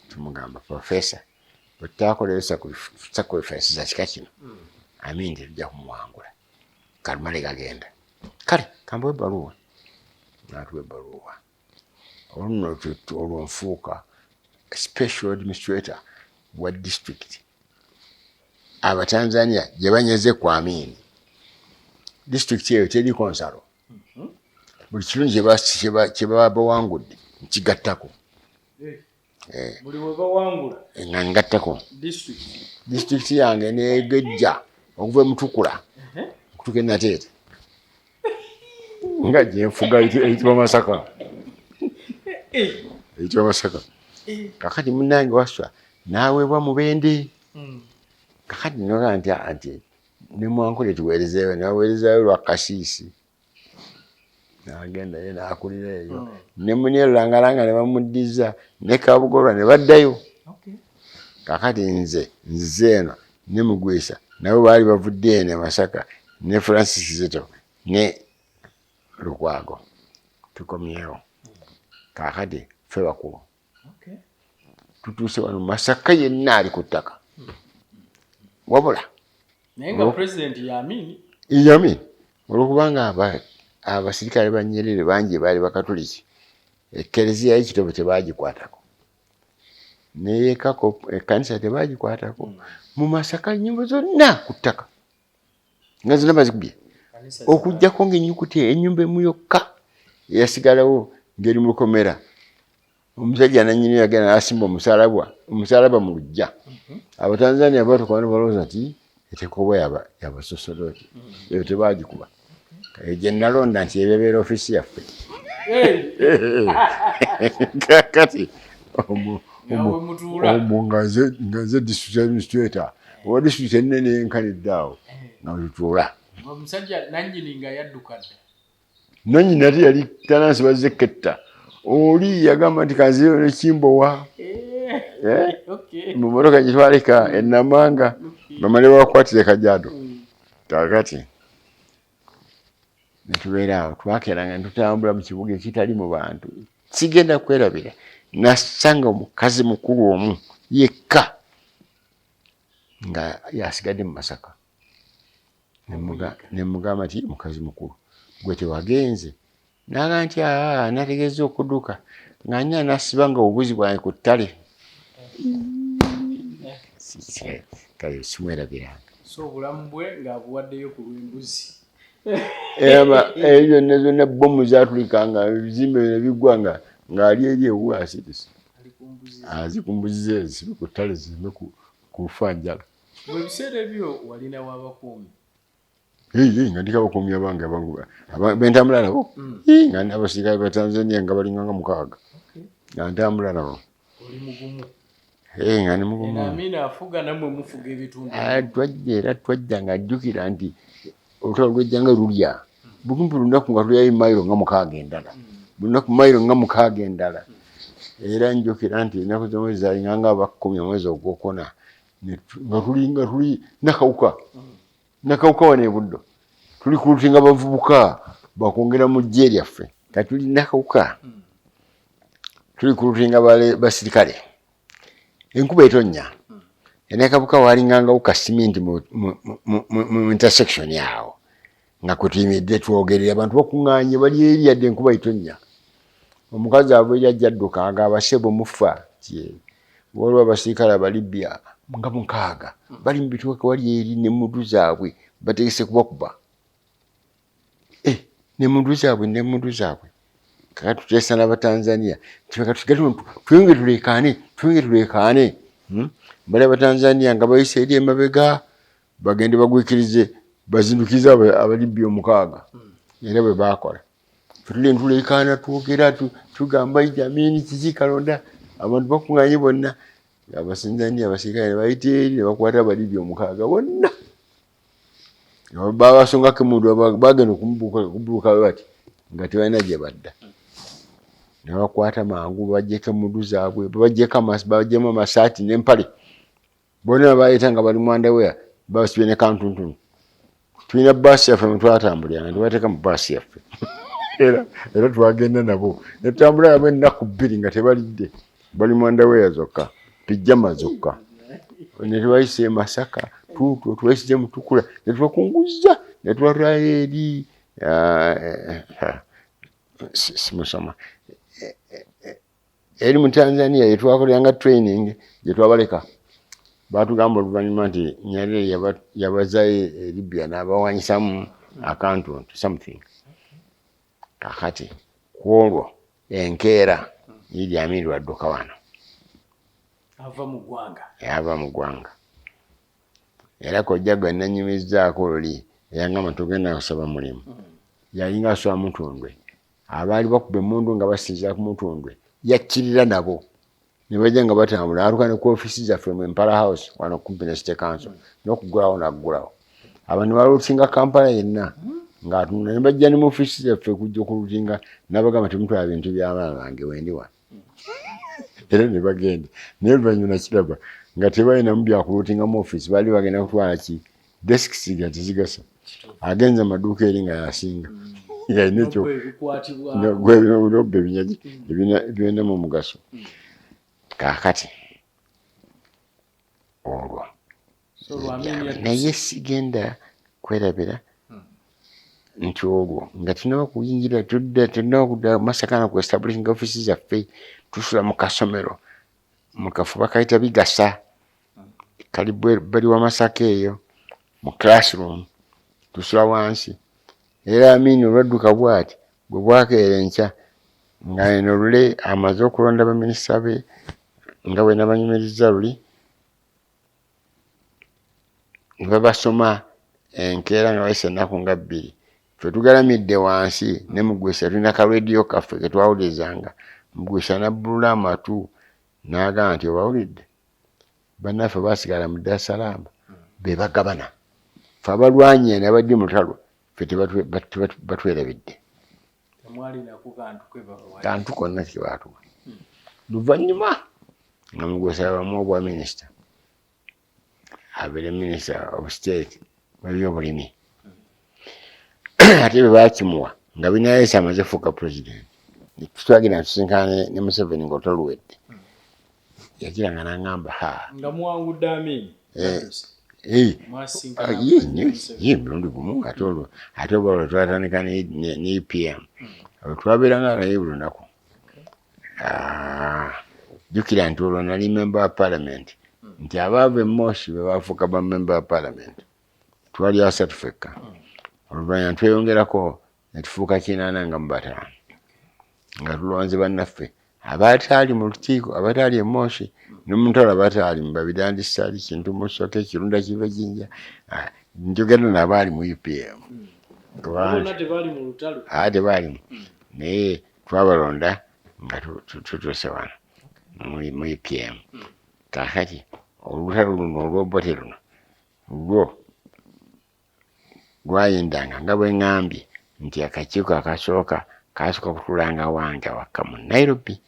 Tumugamba professor, bwe tutaakoleyo sacrifice za kika kino, Amin tetujja kumuwangula. Kalumale gagenda. Kale kambawe ebbaluwa. N'atuwa ebbaluwa. Olwo nno olwo nfuuka special administrator wa district. Abatanzania gye banyeze ku Amin. District eyo teriko nsalo. Buli kirungi kye baba bawangudde nkigattako. Buli we bawangula. Nga ngattako. District. District yange n'egejja okuva e Mutukula okutuuka e Nateete. Nga gye nfuga eyitibwa Masaka. Eyitibwa Masaka. Kaakati munnange Wasswa n'aweebwa Mubende. Kaakati nolaba nti ne Mwankole tuweerezeeyo, ne baweerezaayo lwa Kasiisi. Nagenda ye n'akulira eyo ne Muniero Langalanga ne bamuddiza ne Kabugolwa ne baddayo. Kakati nze nzize eno ne Mugwisa nabo baali bavudde eno e Masaka ne Francis Kizito ne Lukwago tukomyewo. Kakati ffe bakulu tutuuse wano Masaka yenna ali ku ttaka wabula naye nga president Yamini Yamini olwokubanga abasirikale ba Nyerere bangi baali Bakatuliki, ekkereziya y'ekitobo tebagikwatako neyekako ekkanisa tebagikwatako. Mu Masaka ennyimbo zonna ku ttaka nga zonna bazikubye okuggyako ng'ennyukuta ennyumba emu yokka eyasigalawo ng'eri mu lukomera. Omusajja nannyini yagenda n'asimba omusalaba mu luggya. Abatanzania batuuka ne balowooza nti eteekwa oba yabasosodooti, eyo tebagikuba. Eyo gye nalonda nti ebebeera ofiisi yaffe. Kakati omwo nga nze district administrator owa district ennene enkanidde awo nga wetutuula. Omusajja nannyini nga yadduka dda. Nannyini ate yali tanansi bazze ketta. Oli yagamba nti kanzireyo ne Kimbowa. Mu mmotoka gye twaleka e Namanga bamale babakwatire Kajaado. Kaakati ne tubeera awo twakeeranga ne tutambula mu kibuga ekitali mu bantu. Sigenda kwerabira nasanga omukazi mukulu omu yekka nga yasigadde mu Masaka. Ne mugamba nti mukazi mukulu gwe tewagenze? N'agamba nti aa nategeeza okudduka nga ani anasiba nga obubuzi bwange ku ttale. Kale simwerabiranga. So obulamu bwe ng'abuwaddeyo ku lw'embuzi. Ebyo byonna zonna bbomu zaatulikanga ebizimbe ne biggwa ng'ali eri ewuwe asirise. Azi ku mbuzi ze zisibe ku ttale zireme kufa njala. Mu biseera ebyo walina w'abakuumi? Nga ndiko abakuumi abange bentambula nabo. Nga abasirikale ba Tanzania nga balinga nga 6. Nga ntambula nabo. Oli mugumu. Nga ndi mugumu. Amina afuga nammwe mufuga ebitundu. Twajja era twajja nga ajjukira nti olutalo lwejja nga lulya. Bukumpi lunaku nga tulyayo mayiro nga 6 endala. Lunaku mayiro nga 6 endala. Era njjukira nti ennaku z'omwezi zaalinga nga aba 10 omwezi ogwokuna. Nga tuli Nakawuka. Nakawuka wano e Buddo. Tuli ku lutinga bavubuka bakwongera mu ggye lyaffe. Kati tuli Nakawuka. Tuli ku lutinga basirikale. Enkuba etonnya. E Nakawuka waalingangawo ka simenti mu intersection awo. Nga kwe tuyimiridde twogerera abantu bakuŋŋaanye bali eri yadde enkuba etonnya. Omukazi ava eri ajja adduka nga abasebo mufa. Waliwo abasirikale Abalibya nga 6 bali mu bitooke wali eri n'emmundu zaabwe bategese kubakuba. N'emmundu zaabwe n'emmundu zaabwe. Kakati tuteesa n'Abatanzania tweyongere tuleekaane tweyongere tuleekaane. Bali Abatanzania nga bayise eri emabega bagende bagwikirize bazindukize Abalibya 6. Era bwe baakola. Tuli tuleekaana twogera tugamba Idi Amin kiki kalonda abantu bakuŋŋaanye bonna. Abatanzania abasirikale ne bayita eri ne bakwata Abalibya 6 bonna. Babasongako emmundu bagenda okubbuuka bati nga tebalina gye badda. Ne bakwata mangu babaggyeko emmundu zaabwe babaggyemu amasaati n'empale. Bonna baleeta nga bali mu underwear babasibye ne kantuntunu. Tulina bbaasi yaffe mwe twatambulira nga tubateeka mu bbaasi yaffe. Era twagenda nabo ne tutambula nabo ennaku 2 nga tebalidde bali mu underwear zokka pijama zokka. Ne tubayisa e Masaka tuutwo tubayisize Mutukula ne tubakunguza ne tubatwala eri simusoma eri mu Tanzania gye twakoleranga training gye twabaleka. Baatugamba oluvannyuma nti Nyerere yabazaayo e Libya n'abawanyisamu akantu something. Kaakati ku olwo enkeera Idi Amin lwadduka wano. Ava mu ggwanga. Ava mu ggwanga. Era kojja gwe nanyumizzaako luli eyangamba tugenda kusaba mulimu. Yalinga asaba Mutundwe. Abaali bakuba emmundu nga basinziira ku Mutundwe yakkirira nabo. Ne bajja nga batambula atuuka ne ku ofiisi zaffe mu Impala House wano kumpi ne City Council n'okuggulawo n'aggulawo. Abantu ne baluutinga Kampala yenna. Ng'atunula ne bajja ne mu ofiisi zaffe okujja okulootinga, n'abagamba, "Temutwala bintu by'abaana bange, wendi wano." Era ne bagenda. Naye oluvannyuma nakiraba nga tebalinamu byakulootinga mu ofiisi, baali bagenda kutwala ki? Desks nga tezigasa. Agenze mu maduuka eri nga yasinga yalina ekyo nobba ebinyagi ebirinamu omugaso. Kaakati olwo naye sigenda kwerabira nti olwo nga tunaba kuyingira, tudda, tunaba kudda Masaka ku establishing office zaffe, tusula mu kasomero mu kafo bakayita Bigasa, kali bali wa Masaka eyo, mu classroom tusula wansi. Era Amini olwadduka bwati bwe bwakeera enkya nga eno Lule amaze okulonda baminisita be nga bwe nabanyumiriza luli, ne babasoma enkeera nga bayise ennaku nga 2. Ffe tugalamidde wansi ne Mugwisa, tulina ka rediyo kaffe ke twawulirizanga. Mugwisa n'abbulula amatu n'agamba nti, "Obawulidde? Bannaffe baasigala mu Dar es Salaam be bagabana, ffe abalwanyi eno abadde mu lutalo ffe batwerabidde." Kantu konna tebaatuwa. Luvannyuma nga Mugwisa bamuwa obwa minisita, abeere minister of state w'ebyobulimi. Ate bwe baakimuwa nga Binayesa amaze fuuka president. Twagenda tusinkana ne Museveni ng'olutalo luwedde, yagira nga n'aŋŋamba ha. Nga muwangudde Amini? Ye mirundi gumu. Ate olwo, ate oba olwo twatandika ne UPM, olwo twabeeranga naye buli lunaku. Ah, jjukira nti olwo nali member wa parliament, nti abaava e Moshi be bafuuka ba member wa parliament twali asatu fekka. Oluvannyuma tweyongerako ne tufuuka 85, nga tulonze bannaffe abataali mu lukiiko, abataali e Moshi ne mu ntalo, abataali mu Babirandi, Ssali, Kintu Musoke, Kirunda Kiva Jinja. Ah, njogera nabaali mu UPM. Bonna tebaali mu lutalo? Aa, tebaalimu, naye twabalonda nga tutuuse wano mu UPM. Kaakati olutalo luno olw'Obote luno lwo lwayindanga nga bwe ŋŋambye nti akakiiko akasooka kaasooka kutulanga wange awaka mu Nairobi.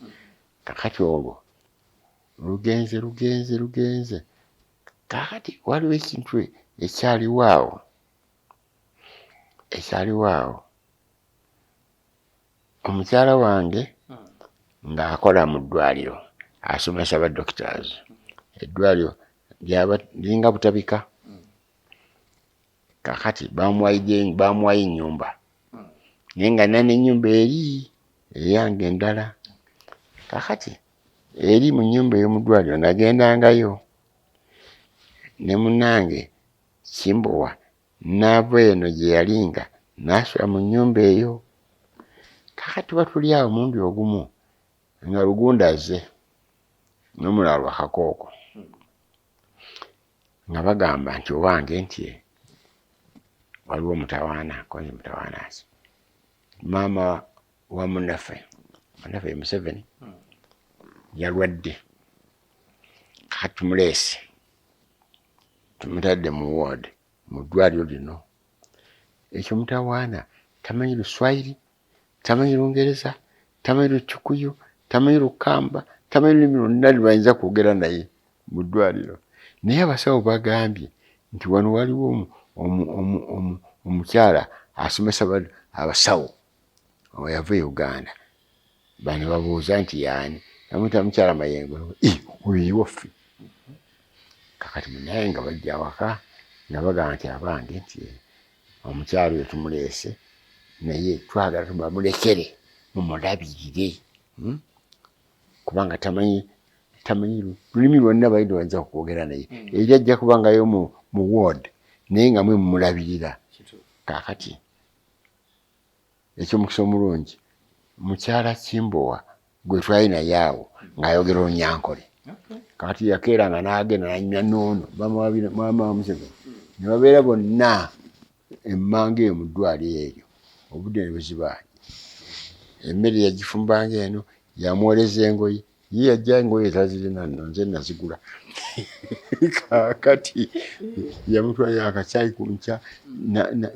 Kakati olwo lugenze, lugenze, lugenze. Kaakati waliwo ekintu ekyaliwo awo, ekyaliwo awo. Omukyala wange ng'akola mu ddwaliro, asomesa ba doctors. Eddwaliro liringa Butabika. Kakati bamuwayo ennyumba, naye nga nina n'ennyumba eri eyange endala. Kakati eri mu nnyumba ey'omu ddwaliro nagendangayo ne munnange Kimbowa, n'ava eno gye yalinga n'asula mu nnyumba eyo. Kakati tuba tuli awo, omulundi ogumu nga Rugunda azze n'omulala Lwakakooko, nga bagamba nti owange nti waliwo mutawaana. Konze mutawaana ki? Maama wa munnaffe, munnaffe ye Museveni, yalwadde. Kakati tumuleese, tumutadde mu ward mu ddwaliro lino. Ekyo mutawaana tamanyi Luswayiri, tamanyi Lungereza, tamanyi Lukikuyu, tamanyi Lukamba, tamanyi lulimi lwonna lwebayinza kwogera naye mu ddwaliro. Naye abasawo bagambye nti wano waliwo omukyala asomesa abasawo yava e Uganda. Bano babuuza nti yaani? Namuyita mukyala Mayengo. "Oyo ye waffe." Kakati munaye nga bajja awaka nga bagamba nti abange nti omukyala oyo tumuleese, naye twagala tumulekere mumulabirire, Kubanga tamanyi lulimi lwonna balina bayinza kwogera naye. Eri ajja kubangayo mu ward, naye nga mwe mumulabirira. Kaakati ekyomukisa omulungi, mukyala Kimbowa gwe twali naye awo ng'ayogera Olunyankole. Kakati yakeeranga n'agenda nanyumya noono maama wa Museveni, ne babeera bonna emmanga eyo mu ddwaliro eryo. Obudde ne buziba, emmere yagifumbanga eno, yamuweereza engoye. Ye yajja engoye tazirina nno, nze nazigula. Kaakati yamutwalira akacaayi ku nkya,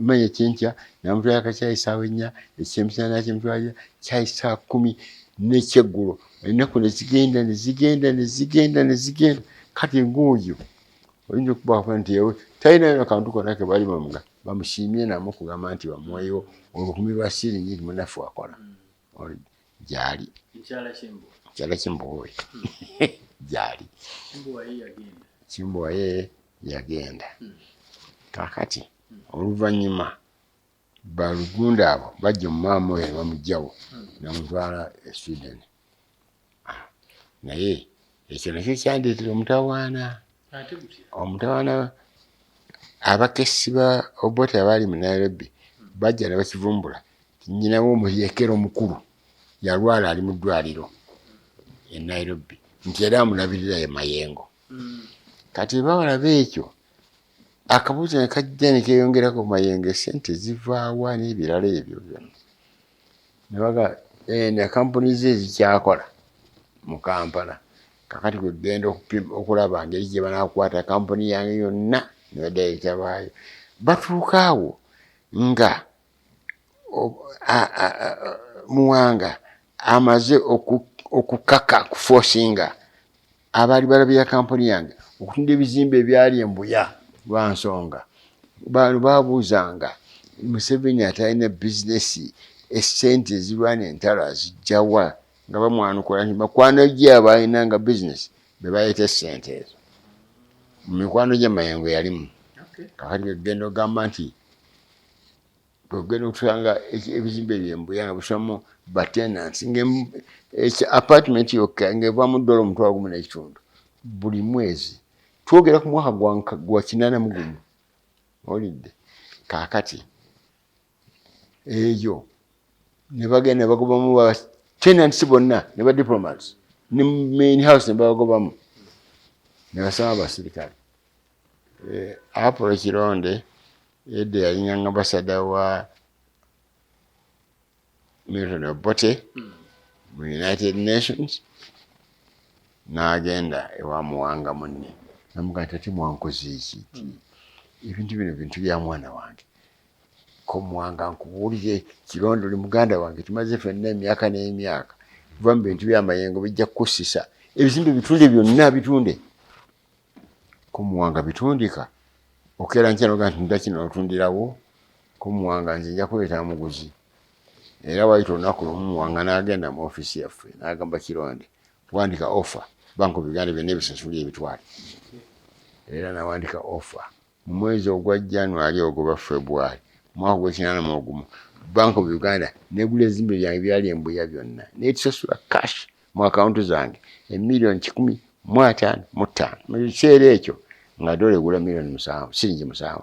manya ekyenkya, namutwalira akacaayi essaawa 4, ekyemisana nakimutwalira, caayi ssaawa 10 n'ekyeggulo. Ennaku ne zigenda ne zigenda ne zigenda ne zigenda. Kati ng'oyo oyinza okuba nti talinayo akantu konna ke bali bamuga bamusiimye namu okugamba nti bamuweeyo 1,000 lwa siringi nti munnaffe wakola. Gyali. Mukyala Kimbowa oyo gyali. Kimbowa ye yagenda. Kaakati oluvannyuma balugunda abo bajja omumaama oyo ne bamuggyawo namutwala e Sweden. Naye ekyo nakyo kyandeetera omutawaana. Omutawaana abakessi ba Obote abaali mu Nairobi bajja ne bakivumbula. Nnyina w'omuyeekera omukulu yalwala ali mu ddwaliro e Nairobi nti era amulabirira ye Mayengo. Kati bawalaba ekyo akabuuzo ne kajja ne keeyongerako Mayengo essente zivaawa n'ebirala ebyo byonna. Ne baga eno kampuni ze zikyakola mu Kampala. Kaakati kwe kugenda okulaba ngeri gye banaakwata kampuni yange yonna ne badirekita baayo. Batuuka awo nga Muwanga amaze okukaka kufosinga abaali balabira kampuni yange okutunda ebizimbe ebyali embuya lwa nsonga. Bano babuuzanga Museveni atalina bizinesi essente ezirwana entalo azijjawa nga bamwanukula nti mikwano gye abalinanga bizinesi be baleeta essente ezo. Mu mikwano gye Mayengo yalimu. Kaakati genda ogamba nti ogenda okusanga ebizimbe byembuya nga bisamu ba tenants nga apartment yokka ng'evaamu dola 1,500 buli mwezi. Twogera ku mwaka gwa 81. Owulidde? Kaakati eyo ne bagenda ne bagobamu ba tenants bonna ne ba diplomats ne main house ne babagobamu ne basaba abasirikale. Apollo Kironde edda yalinga ambassador wa Milton Obote mu United Nations n'agenda ewa Muwanga munne namugamba nti ate mwankoze ki ebintu bino bintu bya mwana wange. Ko Muwanga nkubuulire Kironde oli muganda wange tumaze ffenna emyaka n'emyaka kuva mu bintu by'amayengo bijja kukussisa ebizimbe bitunde byonna bitunde. Ko Muwanga bitundika okeera nkya n'ogamba nti nda kino otundirawo. Ko Muwanga nze nja kuleeta muguzi. Era wayita olunaku lumu Muwanga n'agenda mu ofiisi yaffe n'agamba Kironde wandika offer Bank of Uganda byonna ebisasuli ebitwale. Era n'awandika offer mu mwezi ogwa January oguba February mwaka gw'ekinana mu ogumu Bank of Uganda negula ebizimbe byange byali embuya byonna n'etusasula cash mu akawunti zange emiliyoni 155 mu kiseera ekyo nga dola egula miliyoni 7 siringi 7.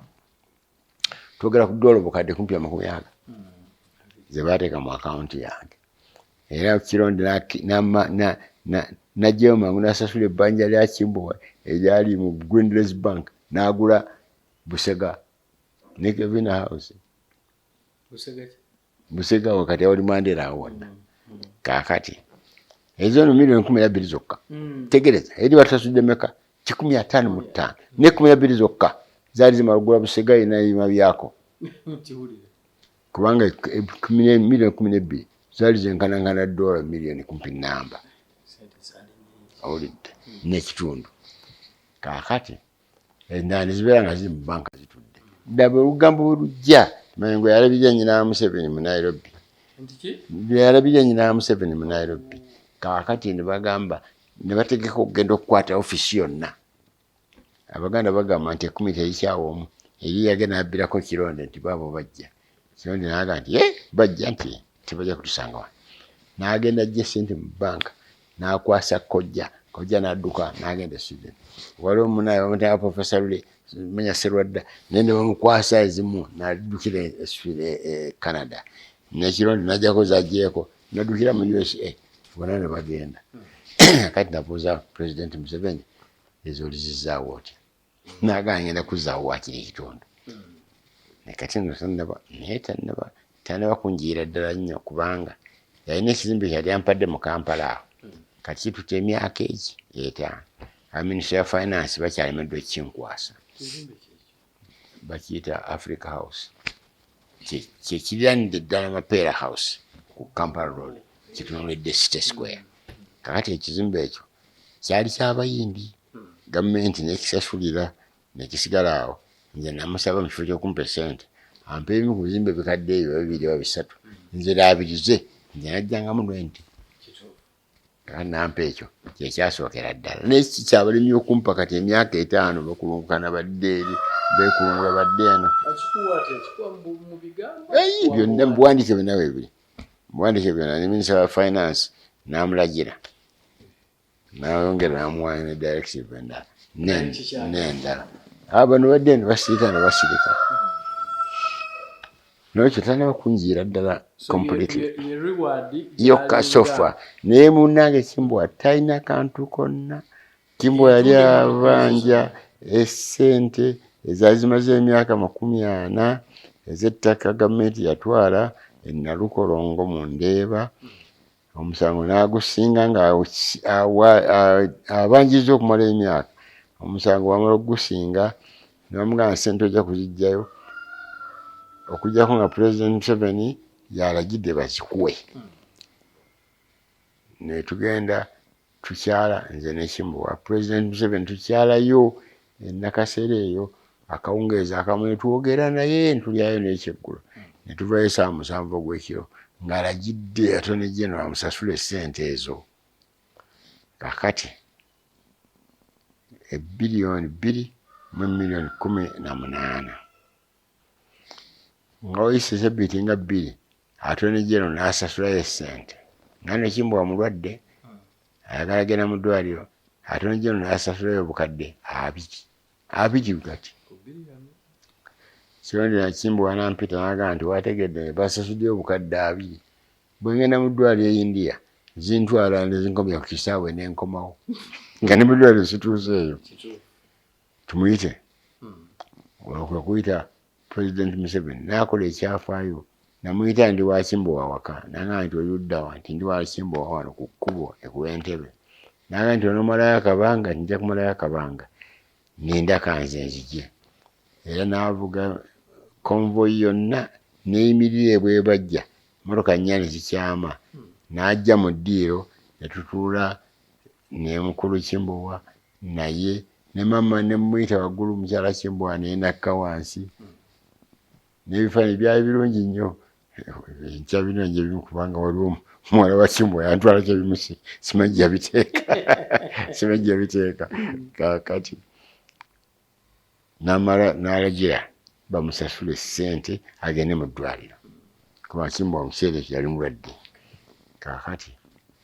Twogera ku dola obukadde kumpi 20 ze baateeka mu akawunti yange. Era Kironde n'aggyayo mangu n'asasula ebbanja lya Kimbowa eryali mu Grindlays Bank n'agula Busega ne Kevin House. Busega wakati awali Mandela awo wonna. Kaakati ezo no miliyoni 12 zokka. Tegereza eri batusasudde meka 155 ne 12 zokka zaali zimala okugula Busega yenna ebima byako. Kubanga miliyoni 12 zaali zenkanankana dola miliyoni kumpi namba. Owulidde n'ekitundu. Kaakati endala ne zibeera nga ziri mu banka zitudde. Ddaba olugambo bwe lujja Mayengo yalabirira nnyina wa Museveni mu Nairobi. Yalabirira nnyina wa Museveni mu Nairobi. Kaakati ne bagamba ne bategeka okugenda okukwata ofiisi yonna. Abaganda bagamba nti ekkumi terikyawa omu. Eri yagenda n'abbirako Kironde nti baabo bajja. Kironde n'agamba nti bajja nti tebajja kutusanga wano. N'agenda aggya essente mu banka n'akwasa kojja. Kojja n'adduka n'agenda e Sweden. Waliwo munnaye bamuyita Professor Lule manya Serwadda naye ne bamukwasa ezimu n'addukira e Canada. Ne Kironde n'aggyako z'aggyeeko n'addukira mu USA bonna ne bagenda. Kati nabuuza President Museveni ezo olizizzaawo otya? N'agamba ngenda kuzzaawo waakiri ekitundu. Kati nno tannaba naye tannaba kunjiira ddala nnyo kubanga yalina ekizimbe kyali ampadde mu Kampala awo. Kati kitutte emyaka egi 5, aba Ministry ya Finance bakyalemeddwa ekinkwasa. Bakiyita Africa House, kyekiriranidde ddala Mapeera House ku Kampala Road, kitunulidde City Square. Kakati ekizimbe ekyo kyali kyabayindi, gavumenti nekisasulira nekisigala awo. Nze namusaba mu kifo ky'okumpa esente ampa ebimu ku bizimbe bikadde ebyo 2 oba 3, nze laabirize, nze najjangamu renti. Kakati nampa ekyo kyekyasookera ddala, naye kikyabalemye okumpa kati emyaka 5. Bakulungukana badde eri, bekulungula badde eno. Byonna mubuwandiike, byonna webiri mubuwandiike byonna. Ne Minisita wa Finance n'amulagira, nayongera namuwaayo ne directive endala n'endala. Bano badde eno basirika ne basirika, nolwekyo tanaba kunjiira ddala completely yokka so far. Naye munnange Kimbowa talina kantu konna. Kimbowa yali abanja esente ezaali zimaze emyaka 40 ez'ettaka gavumenti yatwala enalukolongo mu Ndeeba. Omusango n'agusinga nga abanjiriza okumala emyaka. Omusango wamala okugusinga, nebamugamba sente ojja kuzijjayo okujjako nga President Museveni yalagidde bazikuwe. Netugenda tukyala nze nekimbowa President Museveni, tukyalayo enakaseera eyo akawungeezi akamu, netwogera naye, ntulyayo nekyeggulo, netuvayo saa 7 ogwekiro ng'alagidde Attorney General amusasule essente ezo. Kakati ebbiliyoni 2 mu miliyoni 18. Nga wayise sabbiiti nga 2, Attorney General n'asasulayo essente, nga Nekimbowa mulwadde ayagala genda mu ddwaliro. Attorney General n'asasulayo obukadde 20 20. Kati Kirondera Kimbowa nampita n'agamba nti wategedde basasuddeyo obukadde 20, bwe ngenda mu ddwaliro e India zintwala nezinkomya ku kisaawe nenkomawo, nga ne mu ddwaliro situuseeyo. Tumuyite. Olwo kuyita President Museveni n'akola ekyafaayo. Namuyita, ndi wa Kimbowa waka. Nagamba nti oli luddawa? Nti ndi wa Kimbowa wano ku kkubo ekuw'Entebe. Nagamba nti onomalayo akabanga? Nti nja kumalayo akabanga, nindaka nze nzije. Era n'avuga convoy yonna neyimirira ebwebajja, motoka nnya ne zikyama, n'ajja mu ddiiro ne tutuula ne mukulu Kimbowa naye ne mama, ne muyita waggulu mukyala Kimbowa, naye nakka wansi n'ebifaananyi byali birungi nnyo. Nkya binonje ebimu kubanga waliwo muwala wa Kimbowa yantwalako ebimu, simanyi gyabiteeka, simanyi gyabiteeka. Kakati namala n'alagira bamusasule ssente agende mu ddwaliro, kuba Kimbowa mu kiseera ekyo yali mulwadde. Kakati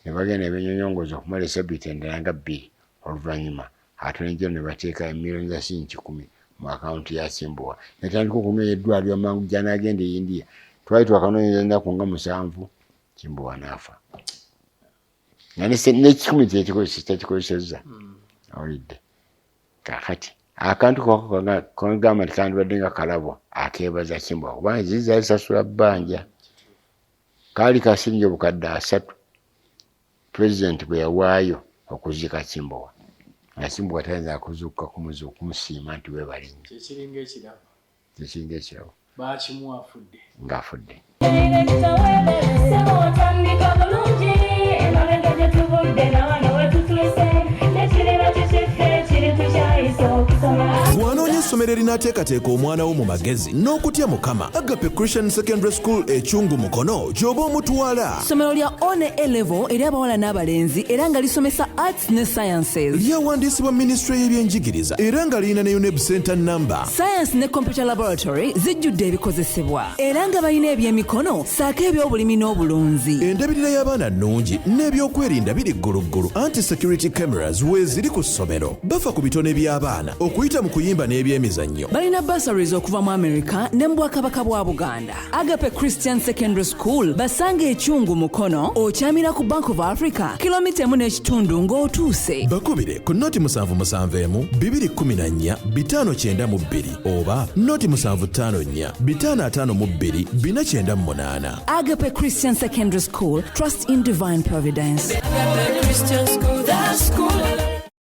ne bagenda ne benyonyongoza okumala esabbiiti endala nga 2. Oluvannyuma Attorney General ne bateeka emiliyoni za siringi 100 mu akawunti ya Kimbowa, netandika okunoonya eddwaliro amangu gy'anaagenda e India. Twali twakanoonyeza ennaku nga 7, Kimbowa n'afa nga n'ekikumi tekikozesezza. Awulidde kakati akantu kagamba nti kandibadde nga kalabo akeebaza Kimbowa, kubanga ziza zisasula bbanja kaali ka siringi obukadde 3 Pulezidenti bwe yawaayo okuziika Kimbowa, nga Kimbowa tayinza kuzuukuka kumusiima nti weebale nnyo. Kyekiringa ekirabo. Kyekiringa ekirabo. Bakimuwa afudde. Ng'afudde. Otandika bulungi emabega gye tuvudde nawano wetutuuse nekiriba kikiffe kiri tukyayisa okusoma. Bw'anoonya essomero erinaateekateeka omwana wo mu magezi n'okutya Mukama, Agape Christian Secondary School Ekyungu Mukono gy'oba omutwala. Ssomero lya O ne A level eri abawala n'abalenzi, era nga lisomesa arts ne sciences. Lyawandiisibwa minisitule y'ebyenjigiriza era nga lirina ne UNEB center number. Science ne computer laboratory zijjudde ebikozesebwa, era nga balina ebyemikono ssaako ebyobulimi n'obulunzi. Endabirira y'abaana nnungi n'ebyokwerinda biri gguluggulu, anti security cameras weeziri ku ssomero. Bafa ku bitone by'abaana okuyita mu kuyimba n'ebyemizannyo. ebyemizannyo. Balina bursaries okuva mu America ne mu Bwakabaka bwa Buganda. Agape Christian Secondary School basanga Ekyungu Mukono, okyamira ku Bank of Africa, kilomita 1 n'ekitundu ng'otuuse. Bakubire ku noti 771 214 592 oba noti 754 552 498. Agape Christian Secondary School, trust in divine providence. Christian school, the school.